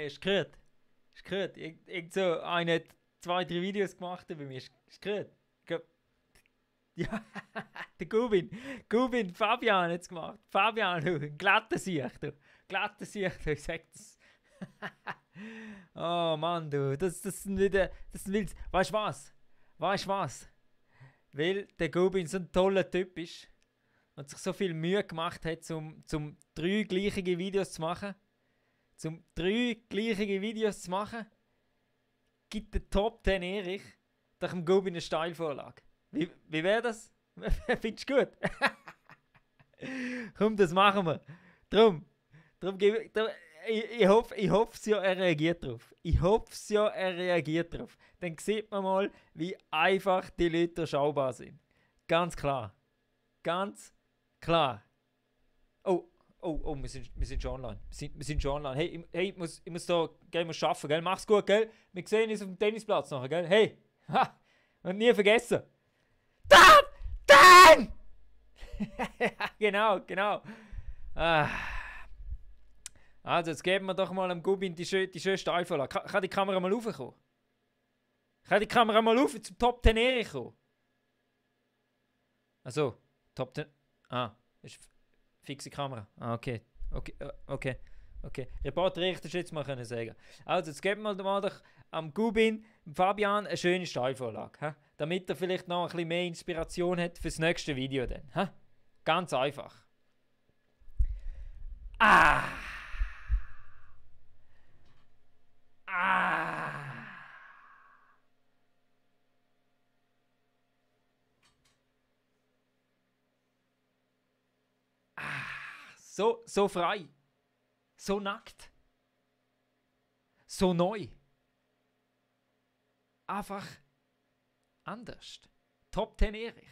Ist gehört. Ist gehört. Irgend so einer hat 2, 3 Videos gemacht bei mir. Ist gehört. Ja, der Gubin, Fabian hat es gemacht. Fabian, du, glatte Sicht, du. Glatte Sicht, ich sag das. Oh Mann, du, das sind wieder, das sind wild. Weißt du was? Weil der Gubin so ein toller Typ ist und sich so viel Mühe gemacht hat, zum 3 gleiche Videos zu machen. Gibt der Top 10 Erich doch dem Gubin eine Steilvorlage. Wie wäre das? Findest du gut? Komm, das machen wir. Drum ich hoffe ja, er reagiert drauf. Dann sieht man mal, wie einfach die Leute durchschaubar sind. Ganz klar. Oh, wir sind schon online. Wir sind schon online. Hey, ich muss da, gell, muss arbeiten, gell? Mach's gut, gell? Wir sehen uns auf dem Tennisplatz nachher, gell? Hey! Ha! Und nie vergessen. Top 10! Genau. Also, jetzt geben wir doch mal am Gubin die schöne Steilvorlage. Kann die Kamera mal raufkommen? Kann die Kamera mal rauf zum Top 10 Erich kommen? Also, Top 10. Ist fixe Kamera. Okay. Reporter Erich, das jetzt mal können sagen. Also, jetzt geben wir mal doch am Gubin, Fabian, eine schöne Steilvorlage. Damit er vielleicht noch ein bisschen mehr Inspiration hat fürs nächste Video dann. Ganz einfach. So frei. So nackt. So neu. Einfach anders. Top 10 Erich.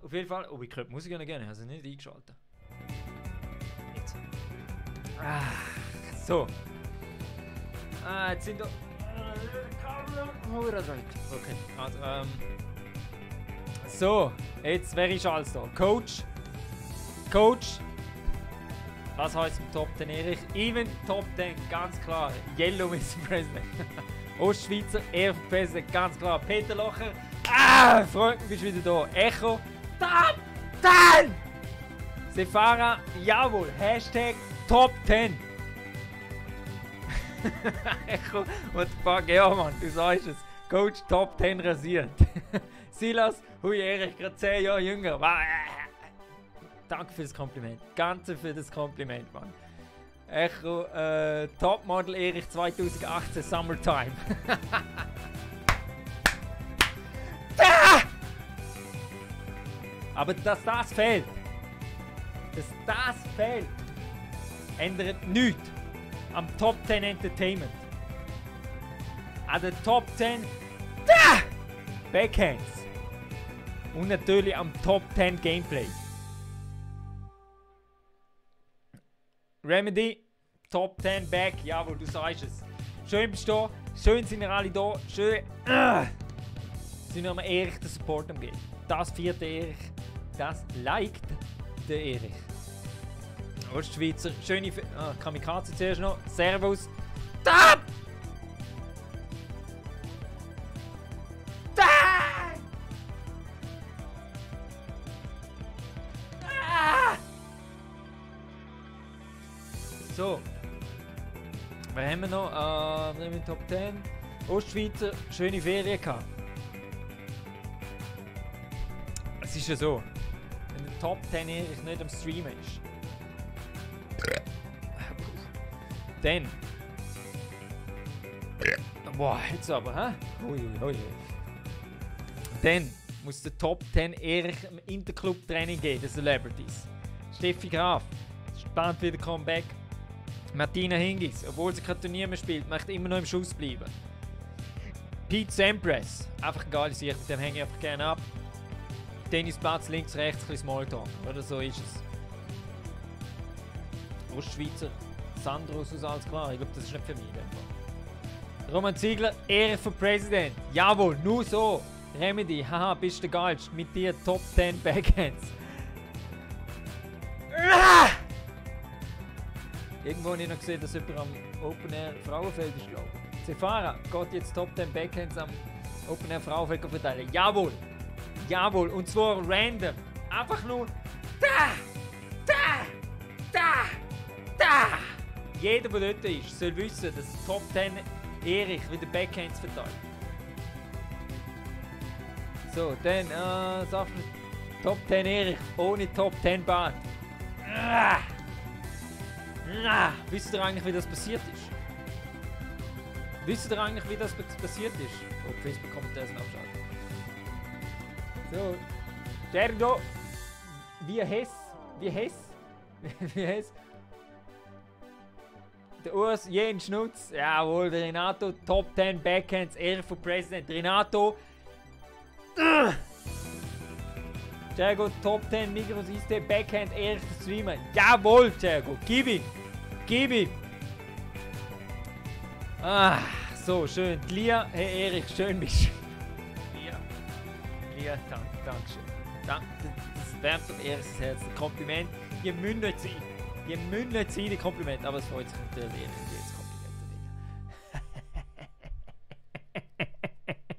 Auf jeden Fall. Oh, ich könnte Musik gerne, also nicht eingeschaltet. Jetzt. So. Jetzt sind da. Okay. Also, so, jetzt wäre ich alles da. Coach. Was heißt im Top 10 Erich? Even Top 10, ganz klar. Yellow Mr. President. Ostschweizer, President, ganz klar. Peter Locher. Freut mich, bist wieder da. Echo. Top 10! Sefara, jawohl. Hashtag Top 10. Echo, what the fuck? Ja, Mann, du sagst es. Coach Top 10 rasiert. Silas, hui Erich, gerade 10 Jahre jünger. Danke für das Kompliment. Ganze für das Kompliment, Mann. Echo, Topmodel Erich 2018 Summertime. Aber dass das fehlt, ändert nichts am Top 10 Entertainment. An der Top 10 Backhands. Und natürlich am Top 10 Gameplay. Remedy, Top 10 Back, jawohl, du sagst es. Schön bist du da, schön sind ihr alle da, schön sind wir Erich den Support umgeben. Das 4. Erich, das liked der Erich. Ostschweizer, schöne Kamikaze zuerst noch, Servus. Top! So, was haben wir noch? Top 10. Ostschweizer, schöne Ferien gehabt. Es ist ja so, wenn der Top 10 Erich nicht am Streamen ist, dann. Boah, jetzt aber, hä? Ui. Dann muss der Top 10 Erich im Interclub-Training gehen, der Celebrities. Steffi Graf, spannend wieder Comeback. Martina Hingis, obwohl sie kein Turnier mehr spielt, möchte immer noch im Schuss bleiben. Pete Sampras, einfach eine geile Sicht, mit dem hänge ich einfach gerne ab. Tennisplatz links, rechts, ein bisschen Smalltalk, oder so ist es. Ostschweizer, Sandro aus Salzklar, ich glaube, das ist nicht für mich. Roman Ziegler, Ehre für Präsident, jawohl, nur so. Remedy, haha, bist du der Geilste, mit dir Top 10 Backhands. Irgendwo habe ich noch gesehen, dass jemand am Open Air Frauenfeld ist, glaube ich. Sefara geht jetzt Top 10 Backhands am Open Air Frauenfeld verteilen. Jawohl! Jawohl! Und zwar random. Einfach nur da! Jeder, der dort ist, soll wissen, dass Top 10 Erich wieder Backhands verteilt. So, dann, sagst du Top 10 Erich ohne Top 10 Bart. Wisst ihr eigentlich, wie das passiert ist? Wisst ihr eigentlich, wie das passiert ist? Oh, Facebook-Kommentare sind abschalten. So, Gerdo, wie Hess? Der Urs, Jen Schnutz, jawohl, der Renato, Top 10 Backhands, Ehre für President. Renato, Diego, Top 10 Migros IST, Backhand, Ehre für Streamer. Jawohl, Diego, gib ihm. Ah, so, schön. Lia, hey Erich, schön bist du. Lia, danke schön. Danke, das wärmt um Erichs Herz. Ein Kompliment. Ihr müsst nicht sein, die Kompliment. Aber es freut sich natürlich Erich, jedes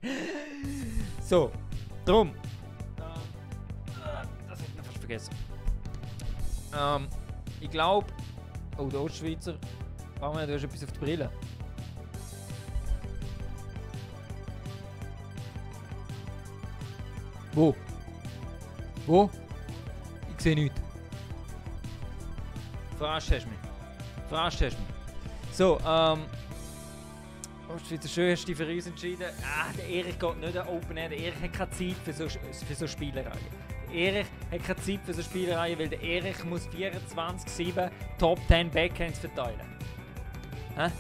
Kompliment. So, drum. Das hätte ich fast vergessen. Ich glaube. Oh, der Ostschweizer. Warte mal, du hast etwas auf die Brille. Wo? Ich sehe nichts. Verarscht hast du mich. So, Ostschweizer, schön hast du dich für uns entschieden. Der Erich geht nicht an Open Air. Der Erich hat keine Zeit für so Spielereien. Der Erich hat keine Zeit für so Spielereien, weil der Erich muss 24/7 Top 10 Backhands verteilen. Hä?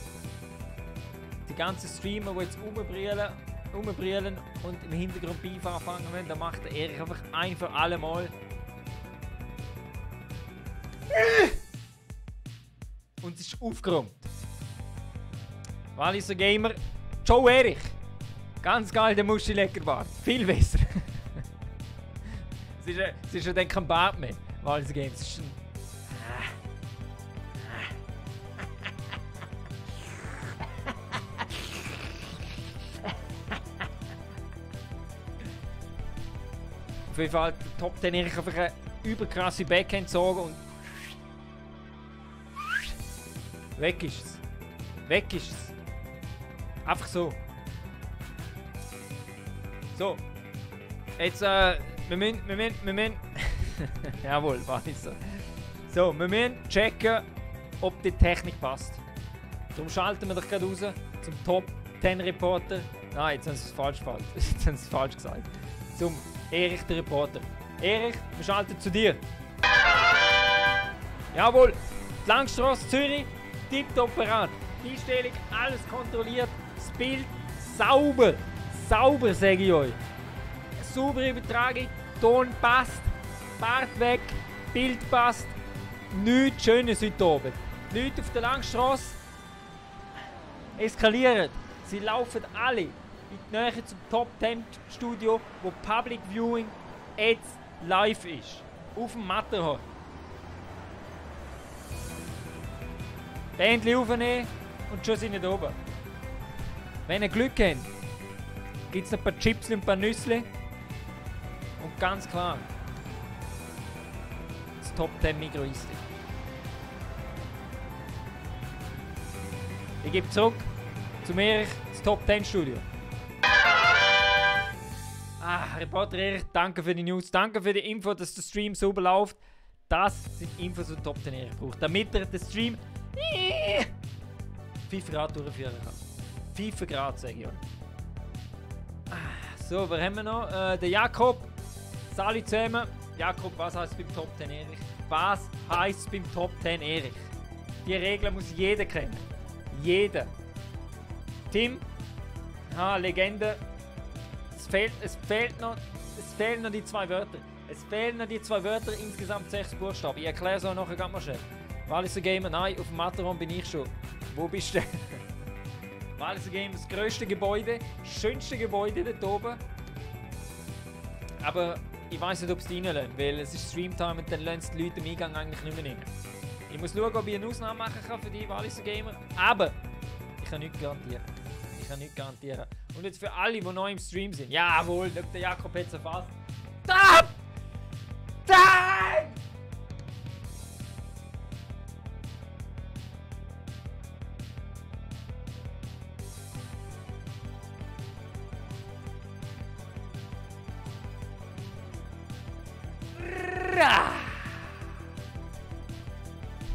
Die ganzen Streamer, die jetzt rumbrillen und im Hintergrund Beef anfangen wollen, dann macht der Erich einfach ein für alle Mal. Und es ist aufgeräumt. Walliser Gamer, Joe Erich. Ganz geil, der Muschi-Leckerbart. Viel besser. Es ist ja dann kein Bart mehr. Walliser Gamer, es ist ein... Auf jeden Fall, der Top 10 Erich einfach eine überkrasse Backhand sorgen und... Weg ist es. Einfach so. So. Jetzt, wir müssen... Jawohl, war nicht so. So, wir müssen checken, ob die Technik passt. Darum schalten wir doch gerade raus zum Top 10 Reporter. Nein, jetzt haben sie es falsch gesagt. Zum Erich, der Reporter. Erich, wir schalten zu dir. Jawohl, die Langstrasse Zürich, tipptopp parat. Die Einstellung, alles kontrolliert. Das Bild sauber. Sauber, sage ich euch. Saubere Übertragung, Ton passt, Bart weg, Bild passt. Nichts Schönes heute oben. Die Leute auf der Langstrasse eskalieren. Sie laufen alle in die Nähe zum Top 10 Studio, wo Public Viewing jetzt live ist. Auf dem Matterhorn. Bändchen aufnehmen und schon sind wir oben. Wenn ihr Glück habt, gibt es noch ein paar Chips und ein paar Nüsse. Und ganz klar, das Top 10 Migros IST. Ich gebe zurück zu Erich, das Top 10 Studio. Reporter Erich, danke für die News, danke für die Info, dass der Stream sauber läuft. Das sind Infos, die Top 10 Erich braucht, damit er den Stream 5 Grad durchführen kann. 5 Grad, sage ich euch. So, wer haben wir noch? Der Jakob. Sali zusammen. Jakob, was heisst beim Top 10 Erich? Was heisst beim Top 10 Erich? Die Regeln muss jeder kennen. Jeder. Tim. Legende. Es fehlen noch die 2 Wörter. Es fehlen noch die 2 Wörter, insgesamt 6 Buchstaben. Ich erkläre es euch nachher ganz mal schnell. Walliser Gamer, nein, auf dem Matterhorn bin ich schon. Wo bist du? Walliser Gamer, das grösste Gebäude, das schönste Gebäude dort oben. Aber ich weiß nicht, ob es die reinlassen, weil es ist Streamtime und dann lassen die Leute im Eingang eigentlich nicht mehr rein. Ich muss schauen, ob ich eine Ausnahme machen kann für die Walliser Gamer. Aber ich kann nichts garantieren. Ich kann nichts garantieren. Und jetzt für alle, die neu im Stream sind. Jawohl, der Jakob hat es erfasst. Stop! Nein!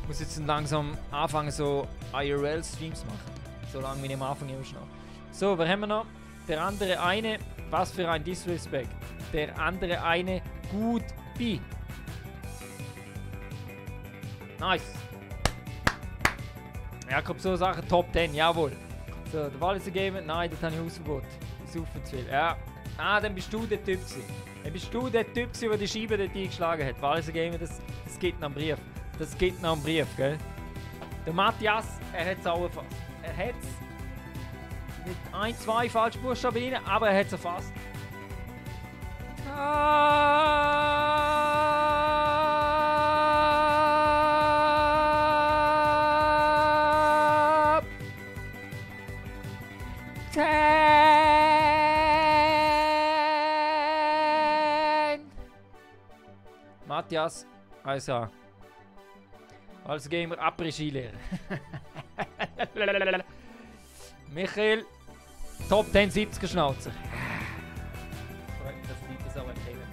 Ich muss jetzt langsam anfangen, so IRL-Streams machen. So lange wie am Anfang immer schon. So, wer haben wir noch? Der andere eine, was für ein Disrespect. Der andere eine, gut bi. Nice. Jakob, so Sachen, Top 10, jawohl. So, der Walliser Gamer, nein, das habe ich Hausverbot. Ich saufe zu viel, ja. Ah, dann bist du der Typ gewesen. Dann bist du der Typ gewesen, der die Scheibe dort eingeschlagen hat. Walliser Gamer, das geht nach dem Brief. Das geht nach dem Brief, gell? Der Matthias, er hat es auch erfasst. Er hat es mit 1, 2 falschen Buchstaben rein, aber er hat es erfasst. Top 10. Matthias, also als Gamer Après-Ski-Lehrer. Michael, Top 10 70er Schnauzer. Freut mich, dass die das auch erkennen.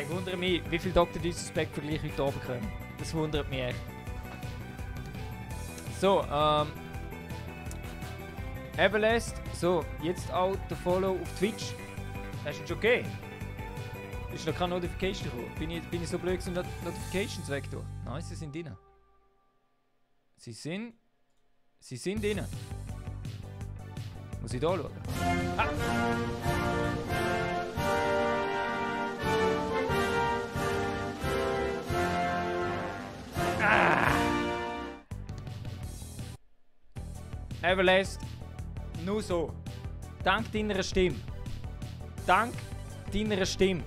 Ich wundere mich, wie viel Dr. Disrespect Vergleich heute oben kommen. Das wundert mich echt. So, Everlast. So, jetzt auch der Follow auf Twitch. Das ist okay. Ist noch keine Notification gekommen. Bin ich so blöd, dass Notifications weg tun? Nein, sie sind drin. Sie sind drin. Muss ich da schauen? Ah. Everlast. Nur so. Dank deiner Stimme. Dank deiner Stimme.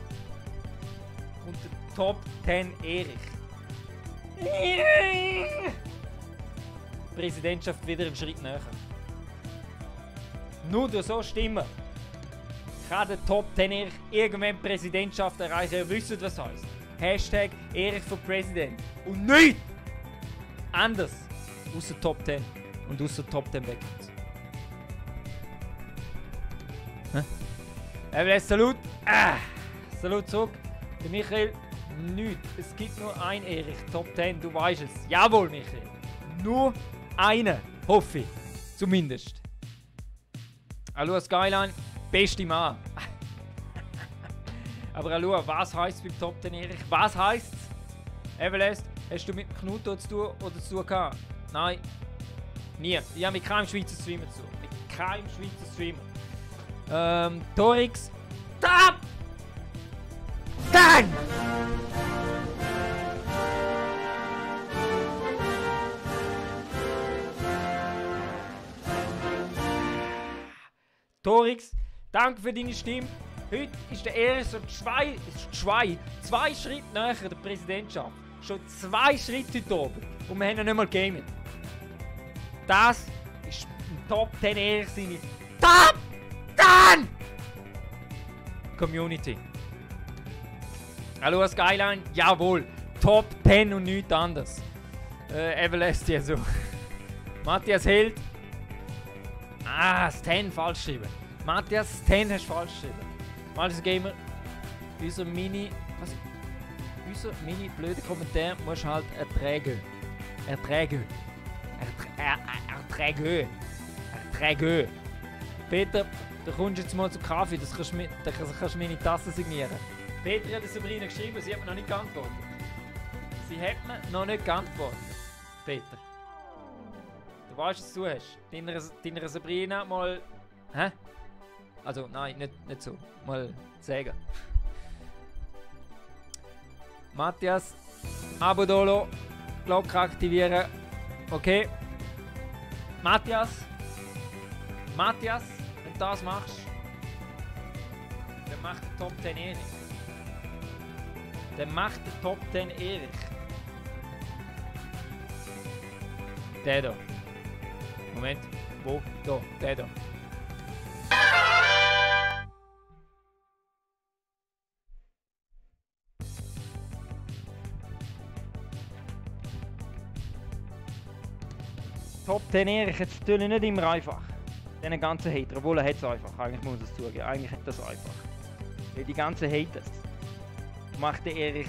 Und der Top 10 Erich. Präsidentschaft wieder einen Schritt näher. Nur durch so Stimmen kann der Top 10 Erich irgendwann Präsidentschaft erreichen. Ihr wisst, was das heisst. Hashtag Erich für Präsident. Und nichts anders außer Top 10 und außer Top 10 Backgrounds. Salut! Salut zurück! Der Michael, nichts. Es gibt nur ein Erich, Top 10, du weißt es. Jawohl, Michael. Nur einen, hoffe ich. Zumindest. Alua Skyline, beste Mann. Aber Alua, was heisst beim Top 10 Erich? Was heisst's? Everlast, hast du mit Knut zu tun oder zu tun gehabt? Nein. Nie. Ich habe mit keinem Schweizer Streamer zu tun. Mit keinem Schweizer Streamer. Torix. Stop! Dann! Torix, danke für deine Stimme. Heute ist der erste so zwei Schritte näher der Präsidentschaft. Schon 2 Schritte heute oben. Und wir haben noch nicht mal gamet. Das ist ein Top 10 Erich seine Top 10 Community. Hallo Skyline, jawohl. Top 10 und nichts anderes. Everlast ja so. Matthias Held. Das 10 falsch geschrieben. Matthias, 10 hast du falsch geschrieben. Walliser Gamer, unser Mini blöder Kommentar musst du halt ertragen. Ertragen. Peter, du kommst jetzt mal zu Kaffee, da kannst du meine Tasse signieren. Peter hat es Sabrina geschrieben, sie hat mir noch nicht geantwortet. Peter. Du weißt, was du hast. Deiner Sabrina mal... Hä? Also, nein, nicht so. Mal sagen. Matthias, Abo-Dolo, Glocke aktivieren. Okay. Matthias, wenn du das machst, dann macht der Top 10 Erich. Der da. Moment. Wo? Da. Der da. Top 10 Erich hat es natürlich nicht immer einfach. Diesen ganzen Hater, obwohl er hat es einfach. Eigentlich muss es zugeben. Eigentlich hat er es einfach. Weil die ganzen Haters macht der Erich.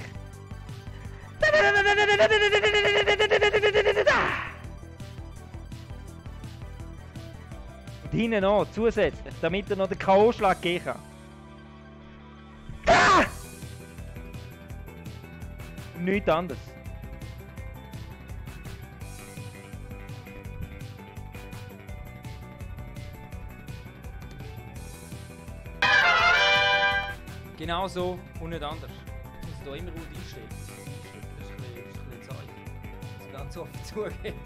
Und hinten noch zusätzlich, damit er noch den K.O.-Schlag geben kann. Nichts anderes. Genau so und nicht anders. Ich muss hier immer gut einstellen. Das ist ein bisschen Zeug. Ich muss ganz offen zugeben.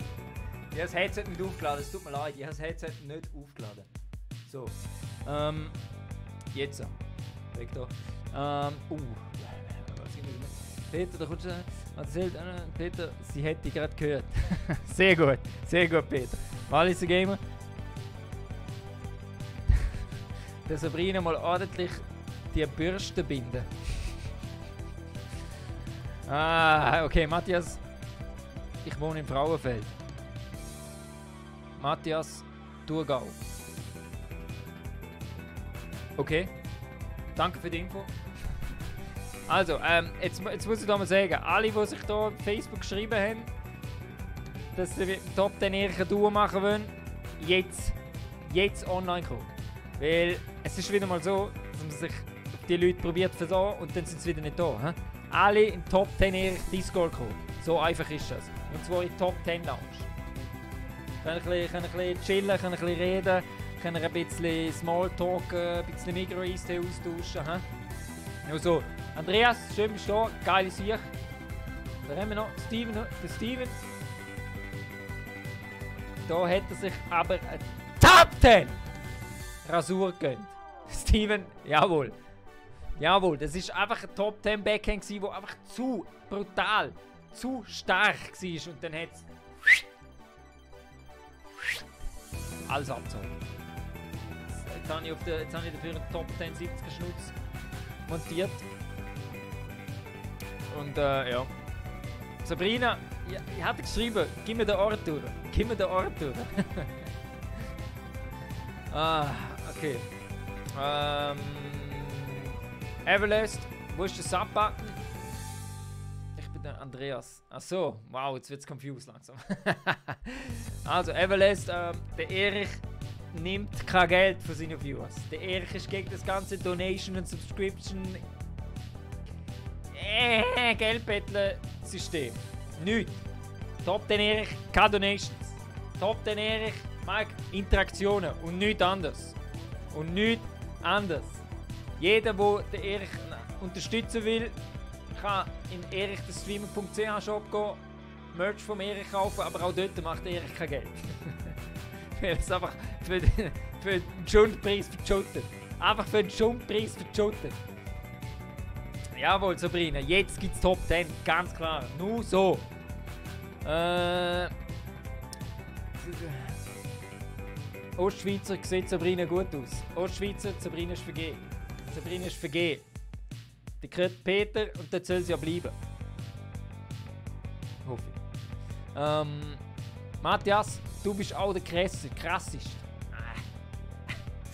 Ich habe das Headset nicht aufgeladen, es tut mir leid, ich habe das Headset nicht aufgeladen. So. Jetzt. Weg da. Was gibt es? Peter, da kommst du erzählt, Peter, sie hätte gerade gehört. Sehr gut, Peter. Walliser Gamer. Der Sabrina mal ordentlich die Bürste binden. Okay, Matthias. Ich wohne im Frauenfeld. Matthias, Thurgau. Okay. Danke für die Info. Also, jetzt muss ich da mal sagen, alle, die sich hier auf Facebook geschrieben haben, dass sie mit dem Top 10 Erich Duo machen wollen, jetzt online kommen. Weil es ist wieder mal so, dass man sich auf die Leute probiert versorgen und dann sind sie wieder nicht da. He? Alle im Top 10 Erich Discord kommen. So einfach ist das. Und zwar in Top 10 Lounge. Können ein bisschen chillen, können ein bisschen reden, können ein bisschen Smalltalk, ein bisschen Migros-Eistee austauschen. He? Also, Andreas, schön bist du da, geile Sicht. Dann haben wir noch Steven, der Steven. Da hat er sich aber eine Top 10 Rasur gegönnt. Steven, jawohl. Jawohl, das ist einfach ein Top 10 Backhand gewesen, der einfach zu brutal, zu stark war. Und dann hat es alles abgezogen. Jetzt habe ich dafür einen Top 10 70er Schnutz montiert. Und ja. Sabrina, ich hatte geschrieben, gib mir den Arthur. Gib mir den Arthur. Okay. Everlast, wo ist der Sub-Button? Ich bin der Andreas. Ach so, wow, jetzt wird's confused langsam. Also, Everlast, der Erich nimmt kein Geld von seinen Viewers. Der Erich ist gegen das ganze Donation und Subscription Geldbetteln-System. Nichts. Top 10 Erich, keine Donations. Top 10 Erich mag Interaktionen und nichts anderes. Und nichts anderes. Jeder, der den Erich unterstützen will, kann in erichdenstreamer.ch Shop gehen, Merch vom Erich kaufen, aber auch dort macht Erich kein Geld. Weil es einfach für den Schundpreis verschüttet. Einfach für den Schundpreis verschüttet. Jawohl, Sabrina, jetzt gibt es Top 10, ganz klar. Nur so. Ostschweizer sieht Sabrina gut aus. Ostschweizer, Sabrina ist vergeben. Sabrina ist vergeben. Die kriegt Peter und dort soll sie ja bleiben. Hoffe ich. Matthias, du bist auch der krasseste.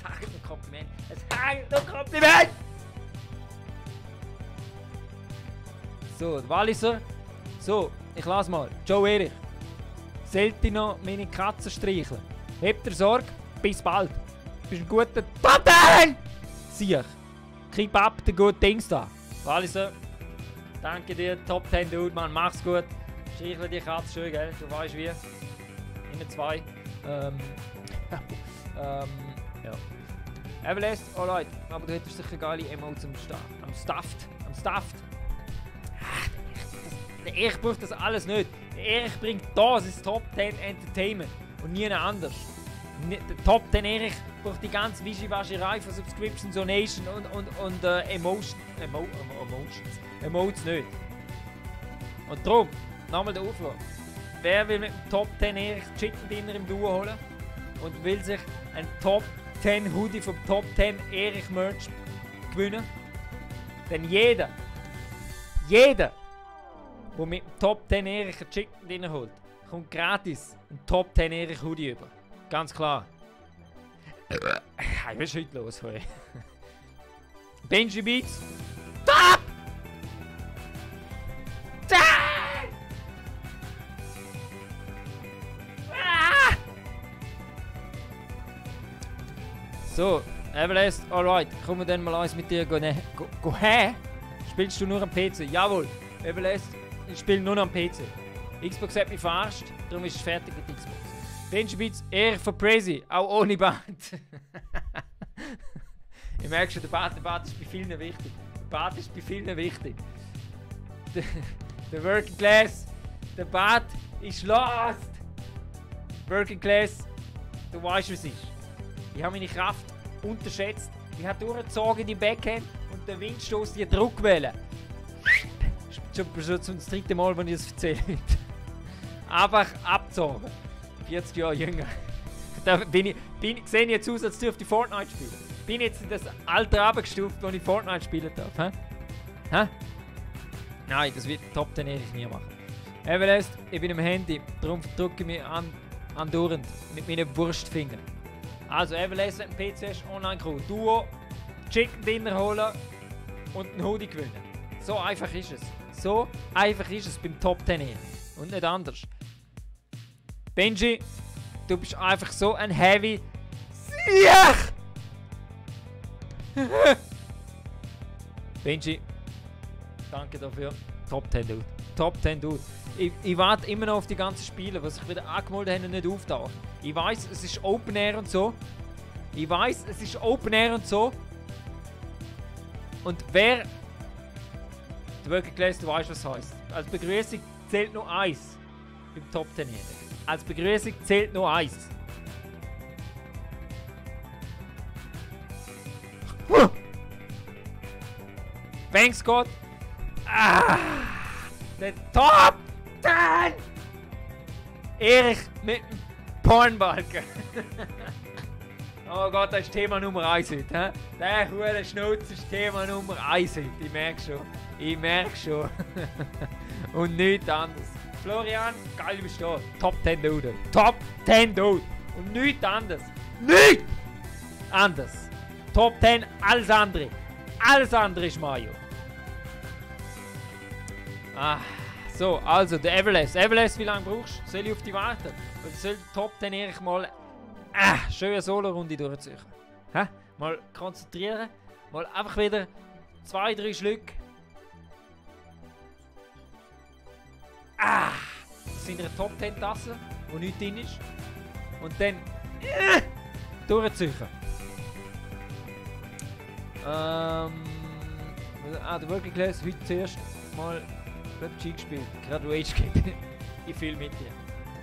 Sag ein Kompliment. Sag ein Kompliment! So, der Walliser. So, ich lass mal. Joe Erich. Sollte noch meine Katze streicheln. Habt ihr Sorge? Bis bald. Du bist ein guter Top-10! Sieh. Keep up the good things da. Walliser. Danke dir, Top 10 Dude, Mann. Mach's gut. Streichle die Katze schön, gell? Du weißt wie. Immer zwei. Ja. Everlast, alright. Aber du hättest sicher geile Emotes am Stuffed. Der Erich braucht das alles nicht. Der Erich bringt das ins Top 10 Entertainment und nie anders. Der Top 10 Erich braucht die ganze Wischiwascherei von Subscription, Donation und Emotes nicht. Und darum, nochmal der Aufruf. wer will mit dem Top 10 Erich Chicken Dinner im Duo holen und will sich ein Top 10 Hoodie vom Top 10 Erich Merch gewinnen? Denn jeder, der mit dem Top 10 Erich ein Chicken Dinner holt, kommt gratis ein Top 10 Erich Hoodie über. Ganz klar. Was ist heute los? Benji Beats. Top! So, Everlast, alright, kommen wir dann mal eins mit dir go hä? Spielst du nur am PC? Jawohl, Everlast, ich spiele nur noch am PC. Xbox hat mich verarscht, darum ist es fertig mit Xbox. Benji Beats, Erich von Crazy, auch ohne Bart. Ich merke schon, der Bart ist bei vielen wichtig. Der Bart ist bei vielen wichtig. Der Working Class, der Bart ist lost. Working Class, du weißt, was es ist. Ich habe meine Kraft unterschätzt. Ich habe durchgezogen in die Backhand und der Windstoß die Druckwelle. Schon zum dritten Mal, wenn ich das erzähle. Einfach abgezogen. 40 Jahre jünger. Da sehe ich jetzt aus, als dürfte ich Fortnite spielen. Bin jetzt in das Alter abgestuft, wo ich Fortnite spielen darf. Hä? Nein, das wird Top 10 Erich nie machen. Everlast, ich bin am Handy, darum drücke ich mich andauernd mit meinen Wurstfingern. Also Everlast, wenn du einen PC hast, Online-Crew, Duo, Chicken Dinner holen und einen Hoodie gewinnen. So einfach ist es. So einfach ist es beim Top 10 Erich. Und nicht anders. Benji, du bist einfach so ein Heavy Siech! Benji, danke dafür. Top 10 Dude. Top 10 Dude. Ich warte immer noch auf die ganzen Spiele, die sich wieder angemeldet haben und nicht auftauchen. Ich weiß, es ist Open Air und so. Und wer... Du wirklich gelesen, du weißt, was das heisst. Als Begrüßung zählt nur eins im Top 10 Erich. Als Begrüßung zählt nur eins. Thanks Gott. Der Top 10 Erich mit dem Pornbalken. Oh Gott, das ist Thema Nummer 1 heute. He? Der hure Schnauze ist Thema Nummer 1 heute. Ich merke schon. Und nichts anderes. Florian, geil bist du. Top 10 Dude. Top 10 Dude. Und nichts anderes. Nichts anders. Top 10, alles andere. Alles andere ist Mario. So, also der Everlast. Everlast, wie lange brauchst du? Soll ich auf dich warten? Oder soll der Top 10 Erich mal schöne Solo-Runde durchziehen? Mal konzentrieren. Mal einfach wieder 2-3 Schlücke. Das sind eine Top 10 Tasse, wo nichts drin ist. Und dann durchziehen. Der Working Class heute zuerst mal PUBG gespielt. Gerade Rage Game. Ich fühle mit dir.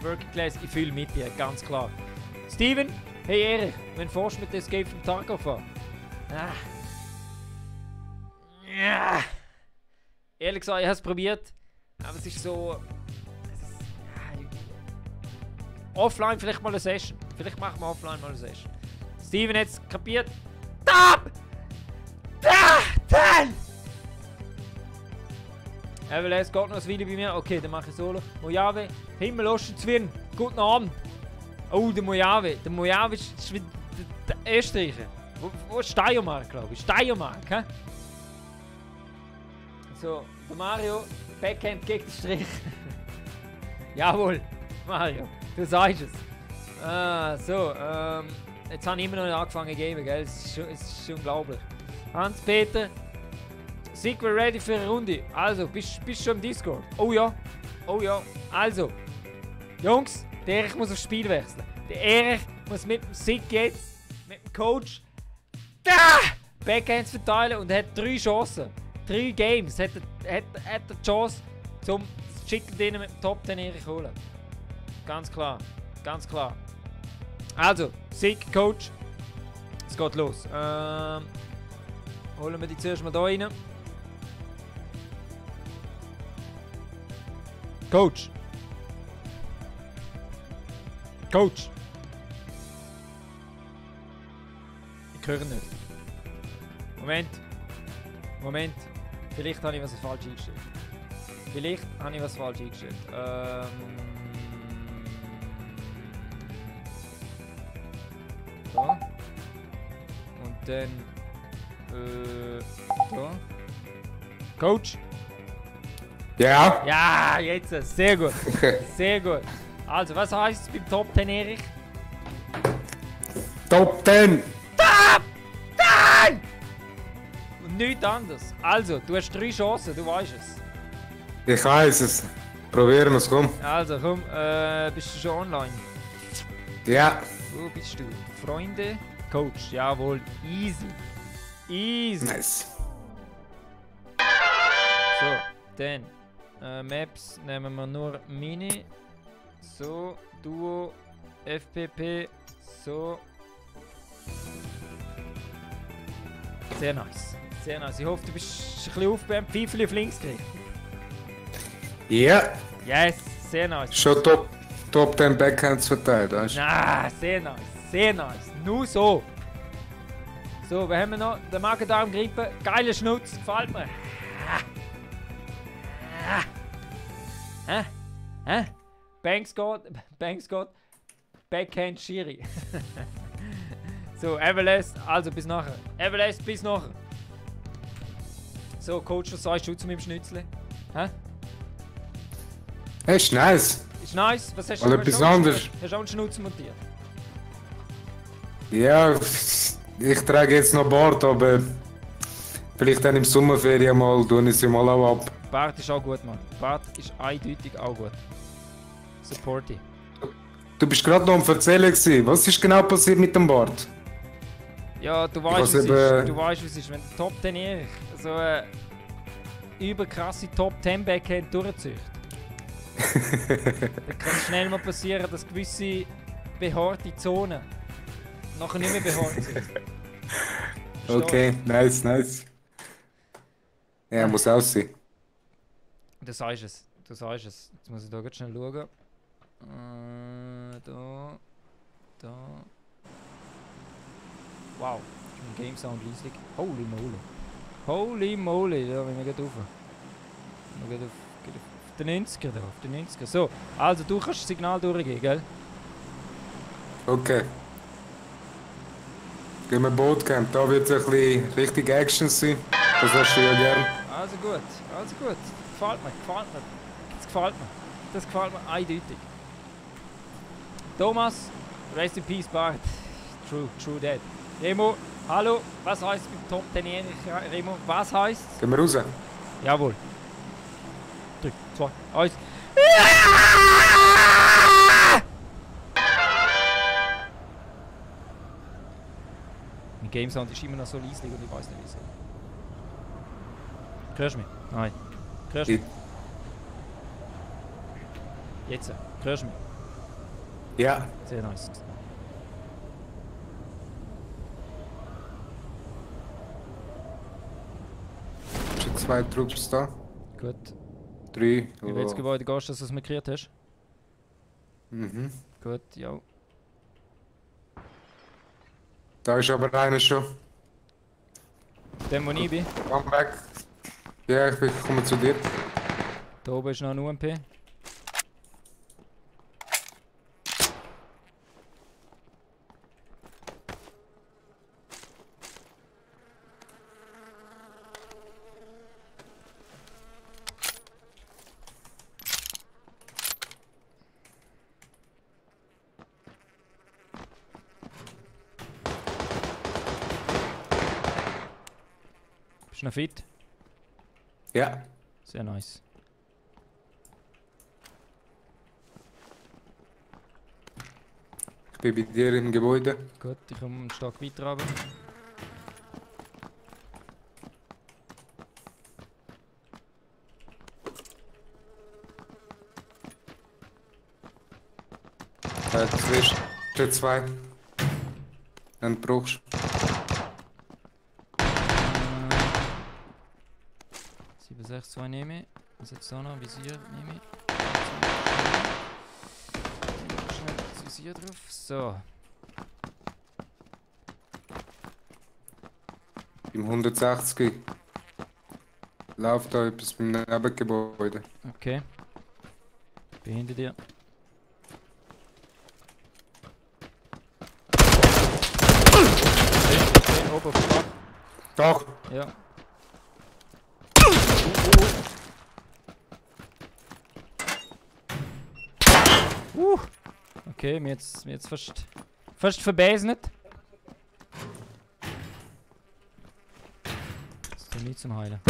Working Class, ich fühle mit dir, ganz klar. Steven, hey Erich, wenn forschst mit Escape from Tarkov an? Ehrlich gesagt, ich habe es probiert. Aber es ist so... offline vielleicht mal eine Session. Vielleicht machen wir offline mal eine Session. Steven hat es kapiert. Top! 10! Es geht noch ein Weile bei mir. Okay, dann mache ich Solo. Mojave, Himmelosten Zwirn. Guten Abend. Oh, der Mojave. Der Mojave ist wieder der Österreicher. Wo ist Steiermark, glaube ich? Steiermark, hä? So, der Mario. Backhand gegen den Strich. Jawohl, Mario. Du sagst es. Jetzt habe ich immer noch nicht angefangen zu geben, gell? Es ist unglaublich. Hans-Peter. Sequel ready für eine Runde. Also, bist du schon im Discord? Oh ja. Also, Jungs, der Erich muss aufs Spiel wechseln. Der Erich muss mit dem Sig jetzt, mit dem Coach, Backhands verteilen und er hat 3 Chancen. 3 Games hat er die Chance, zum Chicken Dinner mit dem Top 10 Erich holen. Ganz klar. Also, Sig, Coach. Es geht los. Holen wir die zuerst mal da rein. Coach. Coach! Ich höre nicht. Moment. Vielleicht habe ich was falsch eingestellt. So. Und dann... so. Coach? Ja. Ja, jetzt. Sehr gut. Sehr gut. Also, was heisst es beim Top 10, Erich? Top 10. Und nichts anderes. Also, du hast 3 Chancen, du weißt es. Ich weiß es. Probieren wir es, komm. Also, komm, bist du schon online? Ja. Wo bist du? Freunde? Coach, jawohl. Easy. Easy. Nice. So, dann. Maps nehmen wir nur Mini. So, Duo, FPP. So. Sehr nice. Sehr nice. Ich hoffe, du bist ein bisschen aufgewärmt. Pfeifchen auf links gerichtet. Ja. Yes, sehr nice. Schon Top 10 Backhands verteilt, weißt du? Ah, sehr nice. Sehr nice. Nur so. So, was haben wir noch? Der Magen-Darm Grippe. Geiler Schnutz. Gefällt mir. Hä? Banks geht. Backhand Schiri. So, Everlast. Also, bis nachher. Everlast, bis nachher. So, Coach, was sagst du zu meinem Schnitzel? Hä? Ist nice. Ist nice. Was hast du Oder für etwas einen Schnutz? anderes. Hast du auch einen Schnutz montiert? Ja, ich trage jetzt noch Bart, aber vielleicht dann im Sommerferien mal tue ich sie mal auch ab. Bart ist auch gut, Mann. Bart ist eindeutig auch gut. Supporty. Du bist gerade noch am Erzählen gewesen. Was ist genau passiert mit dem Bart? Ja, du weißt, was ist. Du weißt, was ist. Wenn der Top 10 Erich so eine überkrasse Top 10 Backhand durchzieht, dann kann es schnell mal passieren, dass gewisse behaarte Zonen nachher nicht mehr behaart sind. Okay, nice. Ja, muss auch sein. Du sagst es. Jetzt muss ich da ganz schnell schauen. Da. Wow, ist mein Game Sound riesig. Holy moly, da bin ich gerade rauf. Geht auf den 90er da, auf den 90er. So, also du kannst das Signal durchgehen, gell? Okay. Gehen wir Bootcamp, da wird es ein bisschen richtig Action sein. Das hast du ja gern. Also gut. Gefällt mir. Das gefällt mir eindeutig. Thomas, rest in peace, Bart. True that. Remo, hallo, was heisst beim Top 10 Erich? Remo, was heisst? Gehen wir raus. Jawohl. 3, 2, 1. Mein Game Sound ist immer noch so leise und ich weiß nicht wieso. Hörst du mich? Nein. Hörst du mich? Jetzt. Hörst du mich? Ja. Sehr nice. Schon 2 Trupps da. Gut. 3. Wie welches Gebäude gehst du, dass du es markiert hast? Mhm. Gut, ja. Da ist aber einer schon. Dem, wo ich bin. Come back. Ja, ich komme zu dir. Da oben ist noch ein UMP. Bist du noch fit? Ja. Sehr nice. Ich bin bei dir im Gebäude. Gut, ich komme einen Stock weiter runter. Zwischen 2. Dann brauchst du. 762 nehme ich. Was jetzt da noch? Visier nehme ich. Schnell hier drauf. So. Im 160 läuft da etwas beim Nebengebäude. Okay. Bin hinter dir. Okay, oben auf dem Dach. Doch! Ja. Okay, mir jetzt fast verbesnet. Das ist doch nie zum Heilen.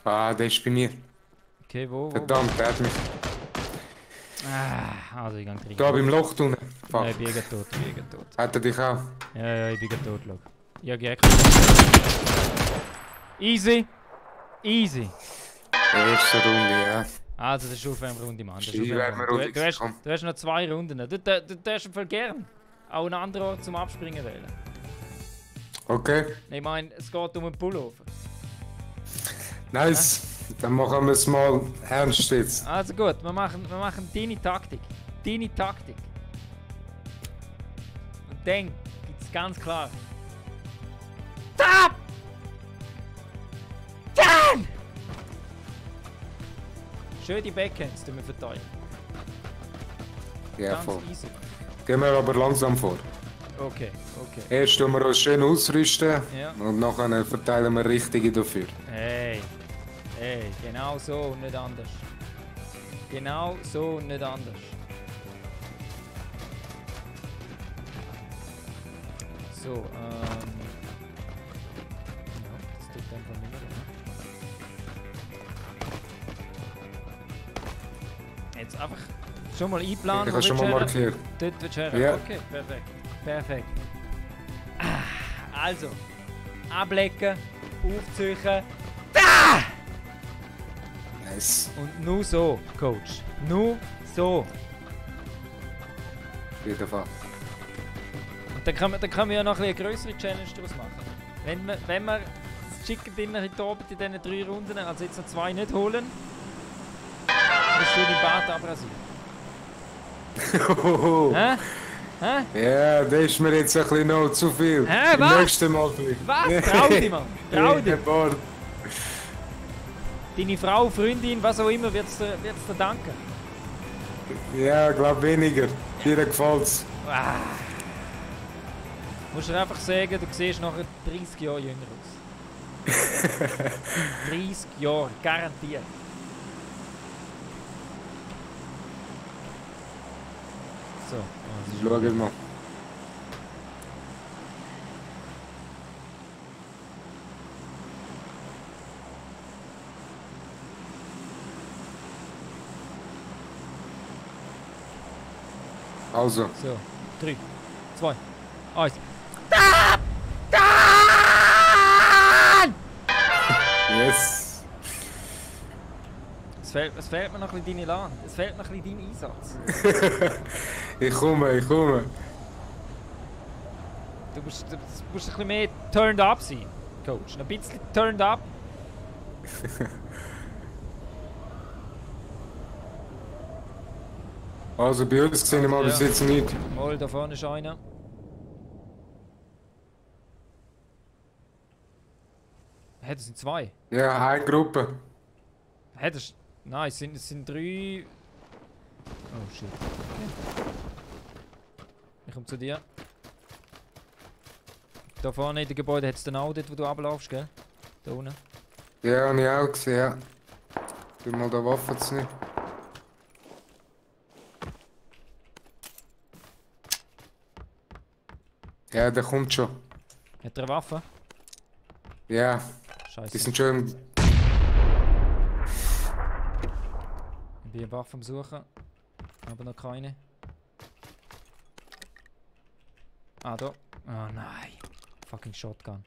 Ah, der ist bei mir. Okay, wo? Verdammt, der hat mich. Also ich gang Da beim Loch drinnen. Ja, Fuck. ich bin tot, ich bin tot. Hat er dich auch? Ja, ich bin tot, schau. Ja, geh Easy. Easy. Erste Runde, ja. Also, das ist Aufwärmrunde, Mann. Das ist Aufwärmrunde. du hast noch 2 Runden. Du hast voll gern auch einen anderen Ort zum Abspringen wählen. Okay. Ich meine, es geht um einen Pullover. Nice. Dann machen wir es mal ernst jetzt. Also gut, wir machen deine Taktik. Deine Taktik. Und dann gibt es ganz klar. Stop! Dann! Schön die Backhands, die wir verteilen. Ja, Ganz voll. easy. Gehen wir aber langsam vor. Okay, okay. Erst tun wir uns schön ausrüsten Ja. und nachher verteilen wir richtige dafür. Hey, genau so und nicht anders. Genau so und nicht anders. So, ja, das tut einfach nicht mehr, ne? Jetzt einfach schon mal einplanen. Ich habe schon mal markiert. Dort willst du her? Ja. Okay, perfekt. Perfekt. Also, ablecken, aufziehen. Da! Nice. Und nur so, Coach. Nur so. Auf jeden Fall. Und dann können wir ja noch eine größere Challenge daraus machen. Wenn wir das Chicken Dinner heute Abend in diesen 3 Runden, also jetzt noch 2 nicht holen, musst du deinen Bart abrasieren. Hä? Hä? Ja, das ist mir jetzt ein bisschen noch zu viel. Hä, Beim was? nächsten Mal vielleicht. Was? Trau dich, Mann. Trau dich. Bart. Deine Frau, Freundin, was auch immer, wird's dir danken. Ja, glaub weniger. Dir gefällt's. Musst du einfach sagen, du siehst nachher 30 Jahre jünger aus. 30 Jahre, garantiert. So, also Schau mal. Also. so, 3, 2, 1. Yes. Es fehlt mir noch ein bisschen deine Lahn. Es fehlt noch ein bisschen dein Einsatz. Ich komme. Du musst ein bisschen mehr turned up sein, Coach. Ein bisschen turned up. Also bei uns gesehen wir bis jetzt nicht. Mal, da vorne ist einer. Hä, das sind 2. Ja, eine Gruppe. Hä, das ist... Nein, es sind 3... Oh shit. Okay. Ich komme zu dir. Da vorne in dem Gebäude hat es dann auch dort, wo du runterlaufst, gell? Da unten. Ja, habe ich auch gesehen, ja. Bin mal da Waffe zu nicht. Ja, der kommt schon. Hat er eine Waffe? Ja, Scheiße. die sind schon im... Ich bin eine Waffe am Suchen. Aber noch keine. Ah, da. Oh nein. Fucking Shotgun.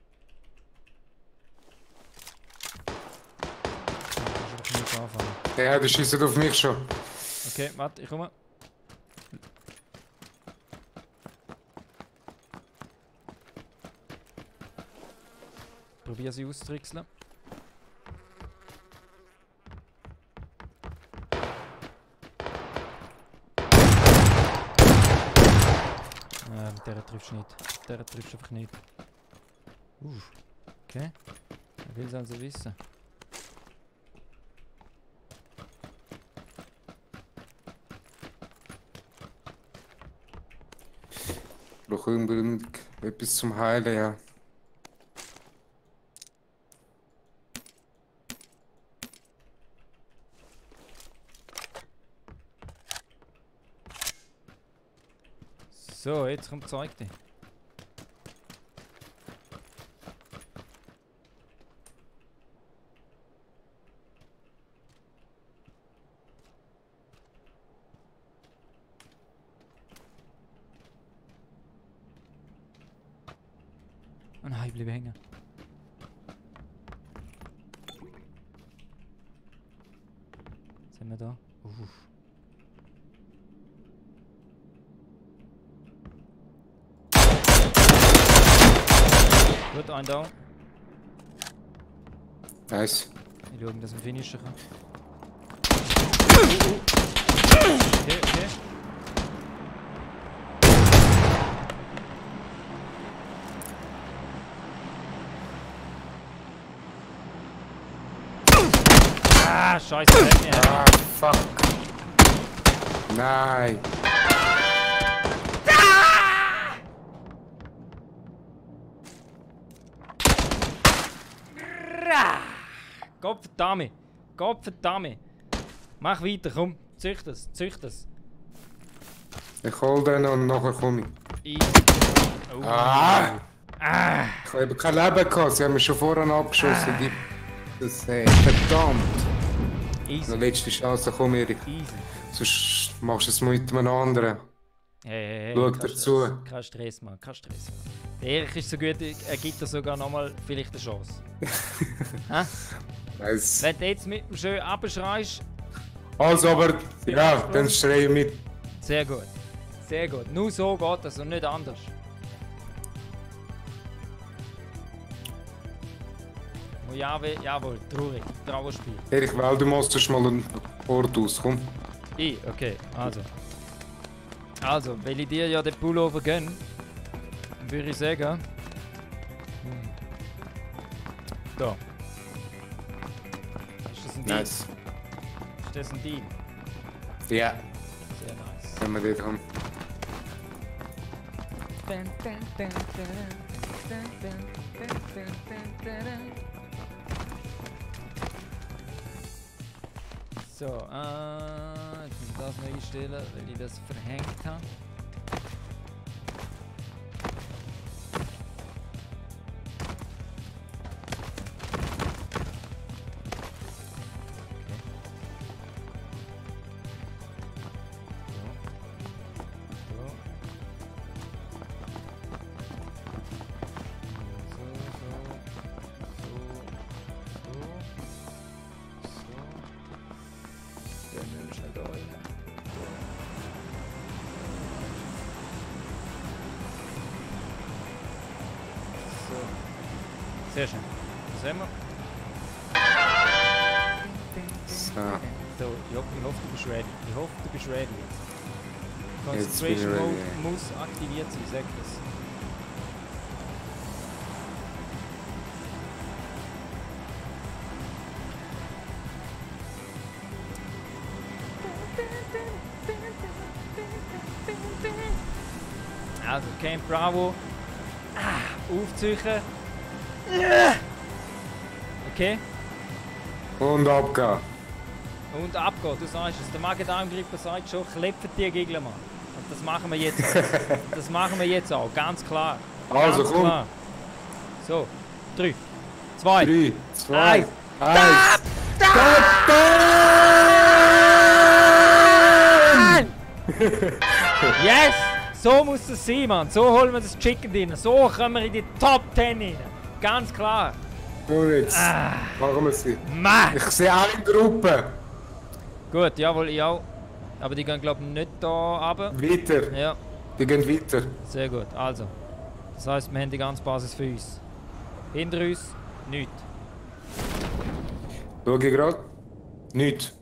kannst du anfangen. Ja, der schießt auf mich schon. Okay, warte, ich komme. Probier sie auszutrickseln. Mit der triffst du nicht. Mit der triffst du einfach nicht. Okay. Er will es also wissen. Ich brauche unbedingt etwas zum Heilen, ja. So, jetzt kommt Zeug dir. Oh nein, ich bleibe hängen. Was haben wir da? Gut, ein down. Nice. Ich schaue, dass ich ihn finishen kann. Okay, okay. Ah, scheiße. Ah, fuck. Nein. Gottverdammt! Gottverdammt! Mach weiter, komm! Zücht es, zücht es! Ich hol den und nachher komme ich. Oh. Ah! Ah! Ich habe kein Leben gehabt, sie haben mich schon vorher abgeschossen. Die... Das verdammt! Easy. Die letzte Chance, komm Erik. Easy. Sonst machst du es mit einem anderen. Hey, Schau kein dir Stress. zu. Kein Stress, Mann, kein Stress. Der Erich ist so gut, er gibt dir sogar nochmal vielleicht eine Chance. Hä? Nice. Wenn du jetzt mit dem schön abschreist, Also, aber ja, dann schreie ich mit. sehr gut. Sehr gut. Nur so geht das und nicht anders. Oh, jawohl, traurig. Trauerspiel. Erik, weil du musst mal ein Ort aus, komm. Okay, also. Also, weil ich dir ja den Pullover gönne, würde ich sagen. Da. Ist das ein Deal? Nice. Ist das ein Deal? Ja, Sehr nice. wenn wir dort haben. So, jetzt muss ich das noch einstellen, weil ich das verhängt habe. Sehr schön. Was haben wir? So, So, Job, ich hoffe, du bist ready. Ich hoffe, du bist ready jetzt. Jetzt bin ich Concentration ready. Mode muss aktiviert sein, sag das. Also, Camp Bravo. Aufziehen. Okay. und abgehen. Und abgehen, du sagst es. Der Magen-Darm-Grippe sagt schon, klepfen die Gegner mal. Und das machen wir jetzt auch. Das machen wir jetzt auch, ganz klar. Also, Ganz komm. klar. So, 3, 2, 3, 2, Eins. 1. Yes! So muss es sein, Mann. So holen wir das Chicken Dinner. So kommen wir in die Top 10 rein. Ganz klar. So jetzt. Machen wir sie. Mann! Ich sehe alle in Gruppe. Gut, jawohl, ich auch. Aber die gehen glaube ich nicht da runter. Weiter. Ja, Die gehen weiter. sehr gut. Also. Das heisst, wir haben die ganze Basis für uns. Hinter uns, nichts. Schau ich gerade. Nicht.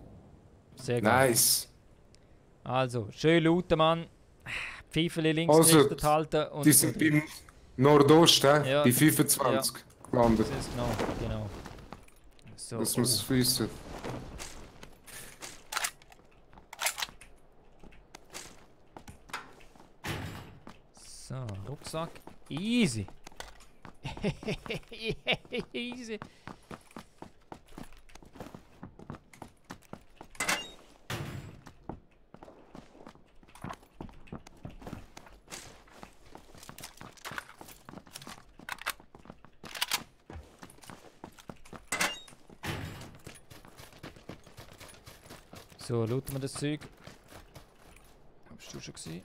Sehr gut. Nice. Also, schön lauten, Mann. Pfeifeli links Also, gerichtet halten und... Die sind beim Nordost, Ja. bei 25 gelandet. Das ist genau. So, Das muss wissen. So, Rucksack. Easy. Easy. So, looten wir das Zeug. Hast du schon gesehen?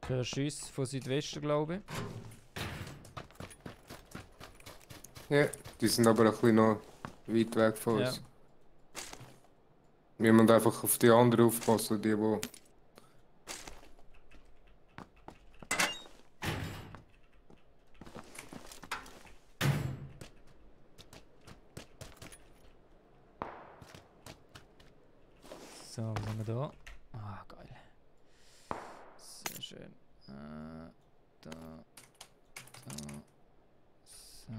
Ein Schuss von Südwesten, glaube ich. Ja, die sind aber ein bisschen noch weit weg von Ja. uns. Wir müssen einfach auf die anderen aufpassen, die So, was haben wir da? Ah, geil. Sehr schön. Da. So.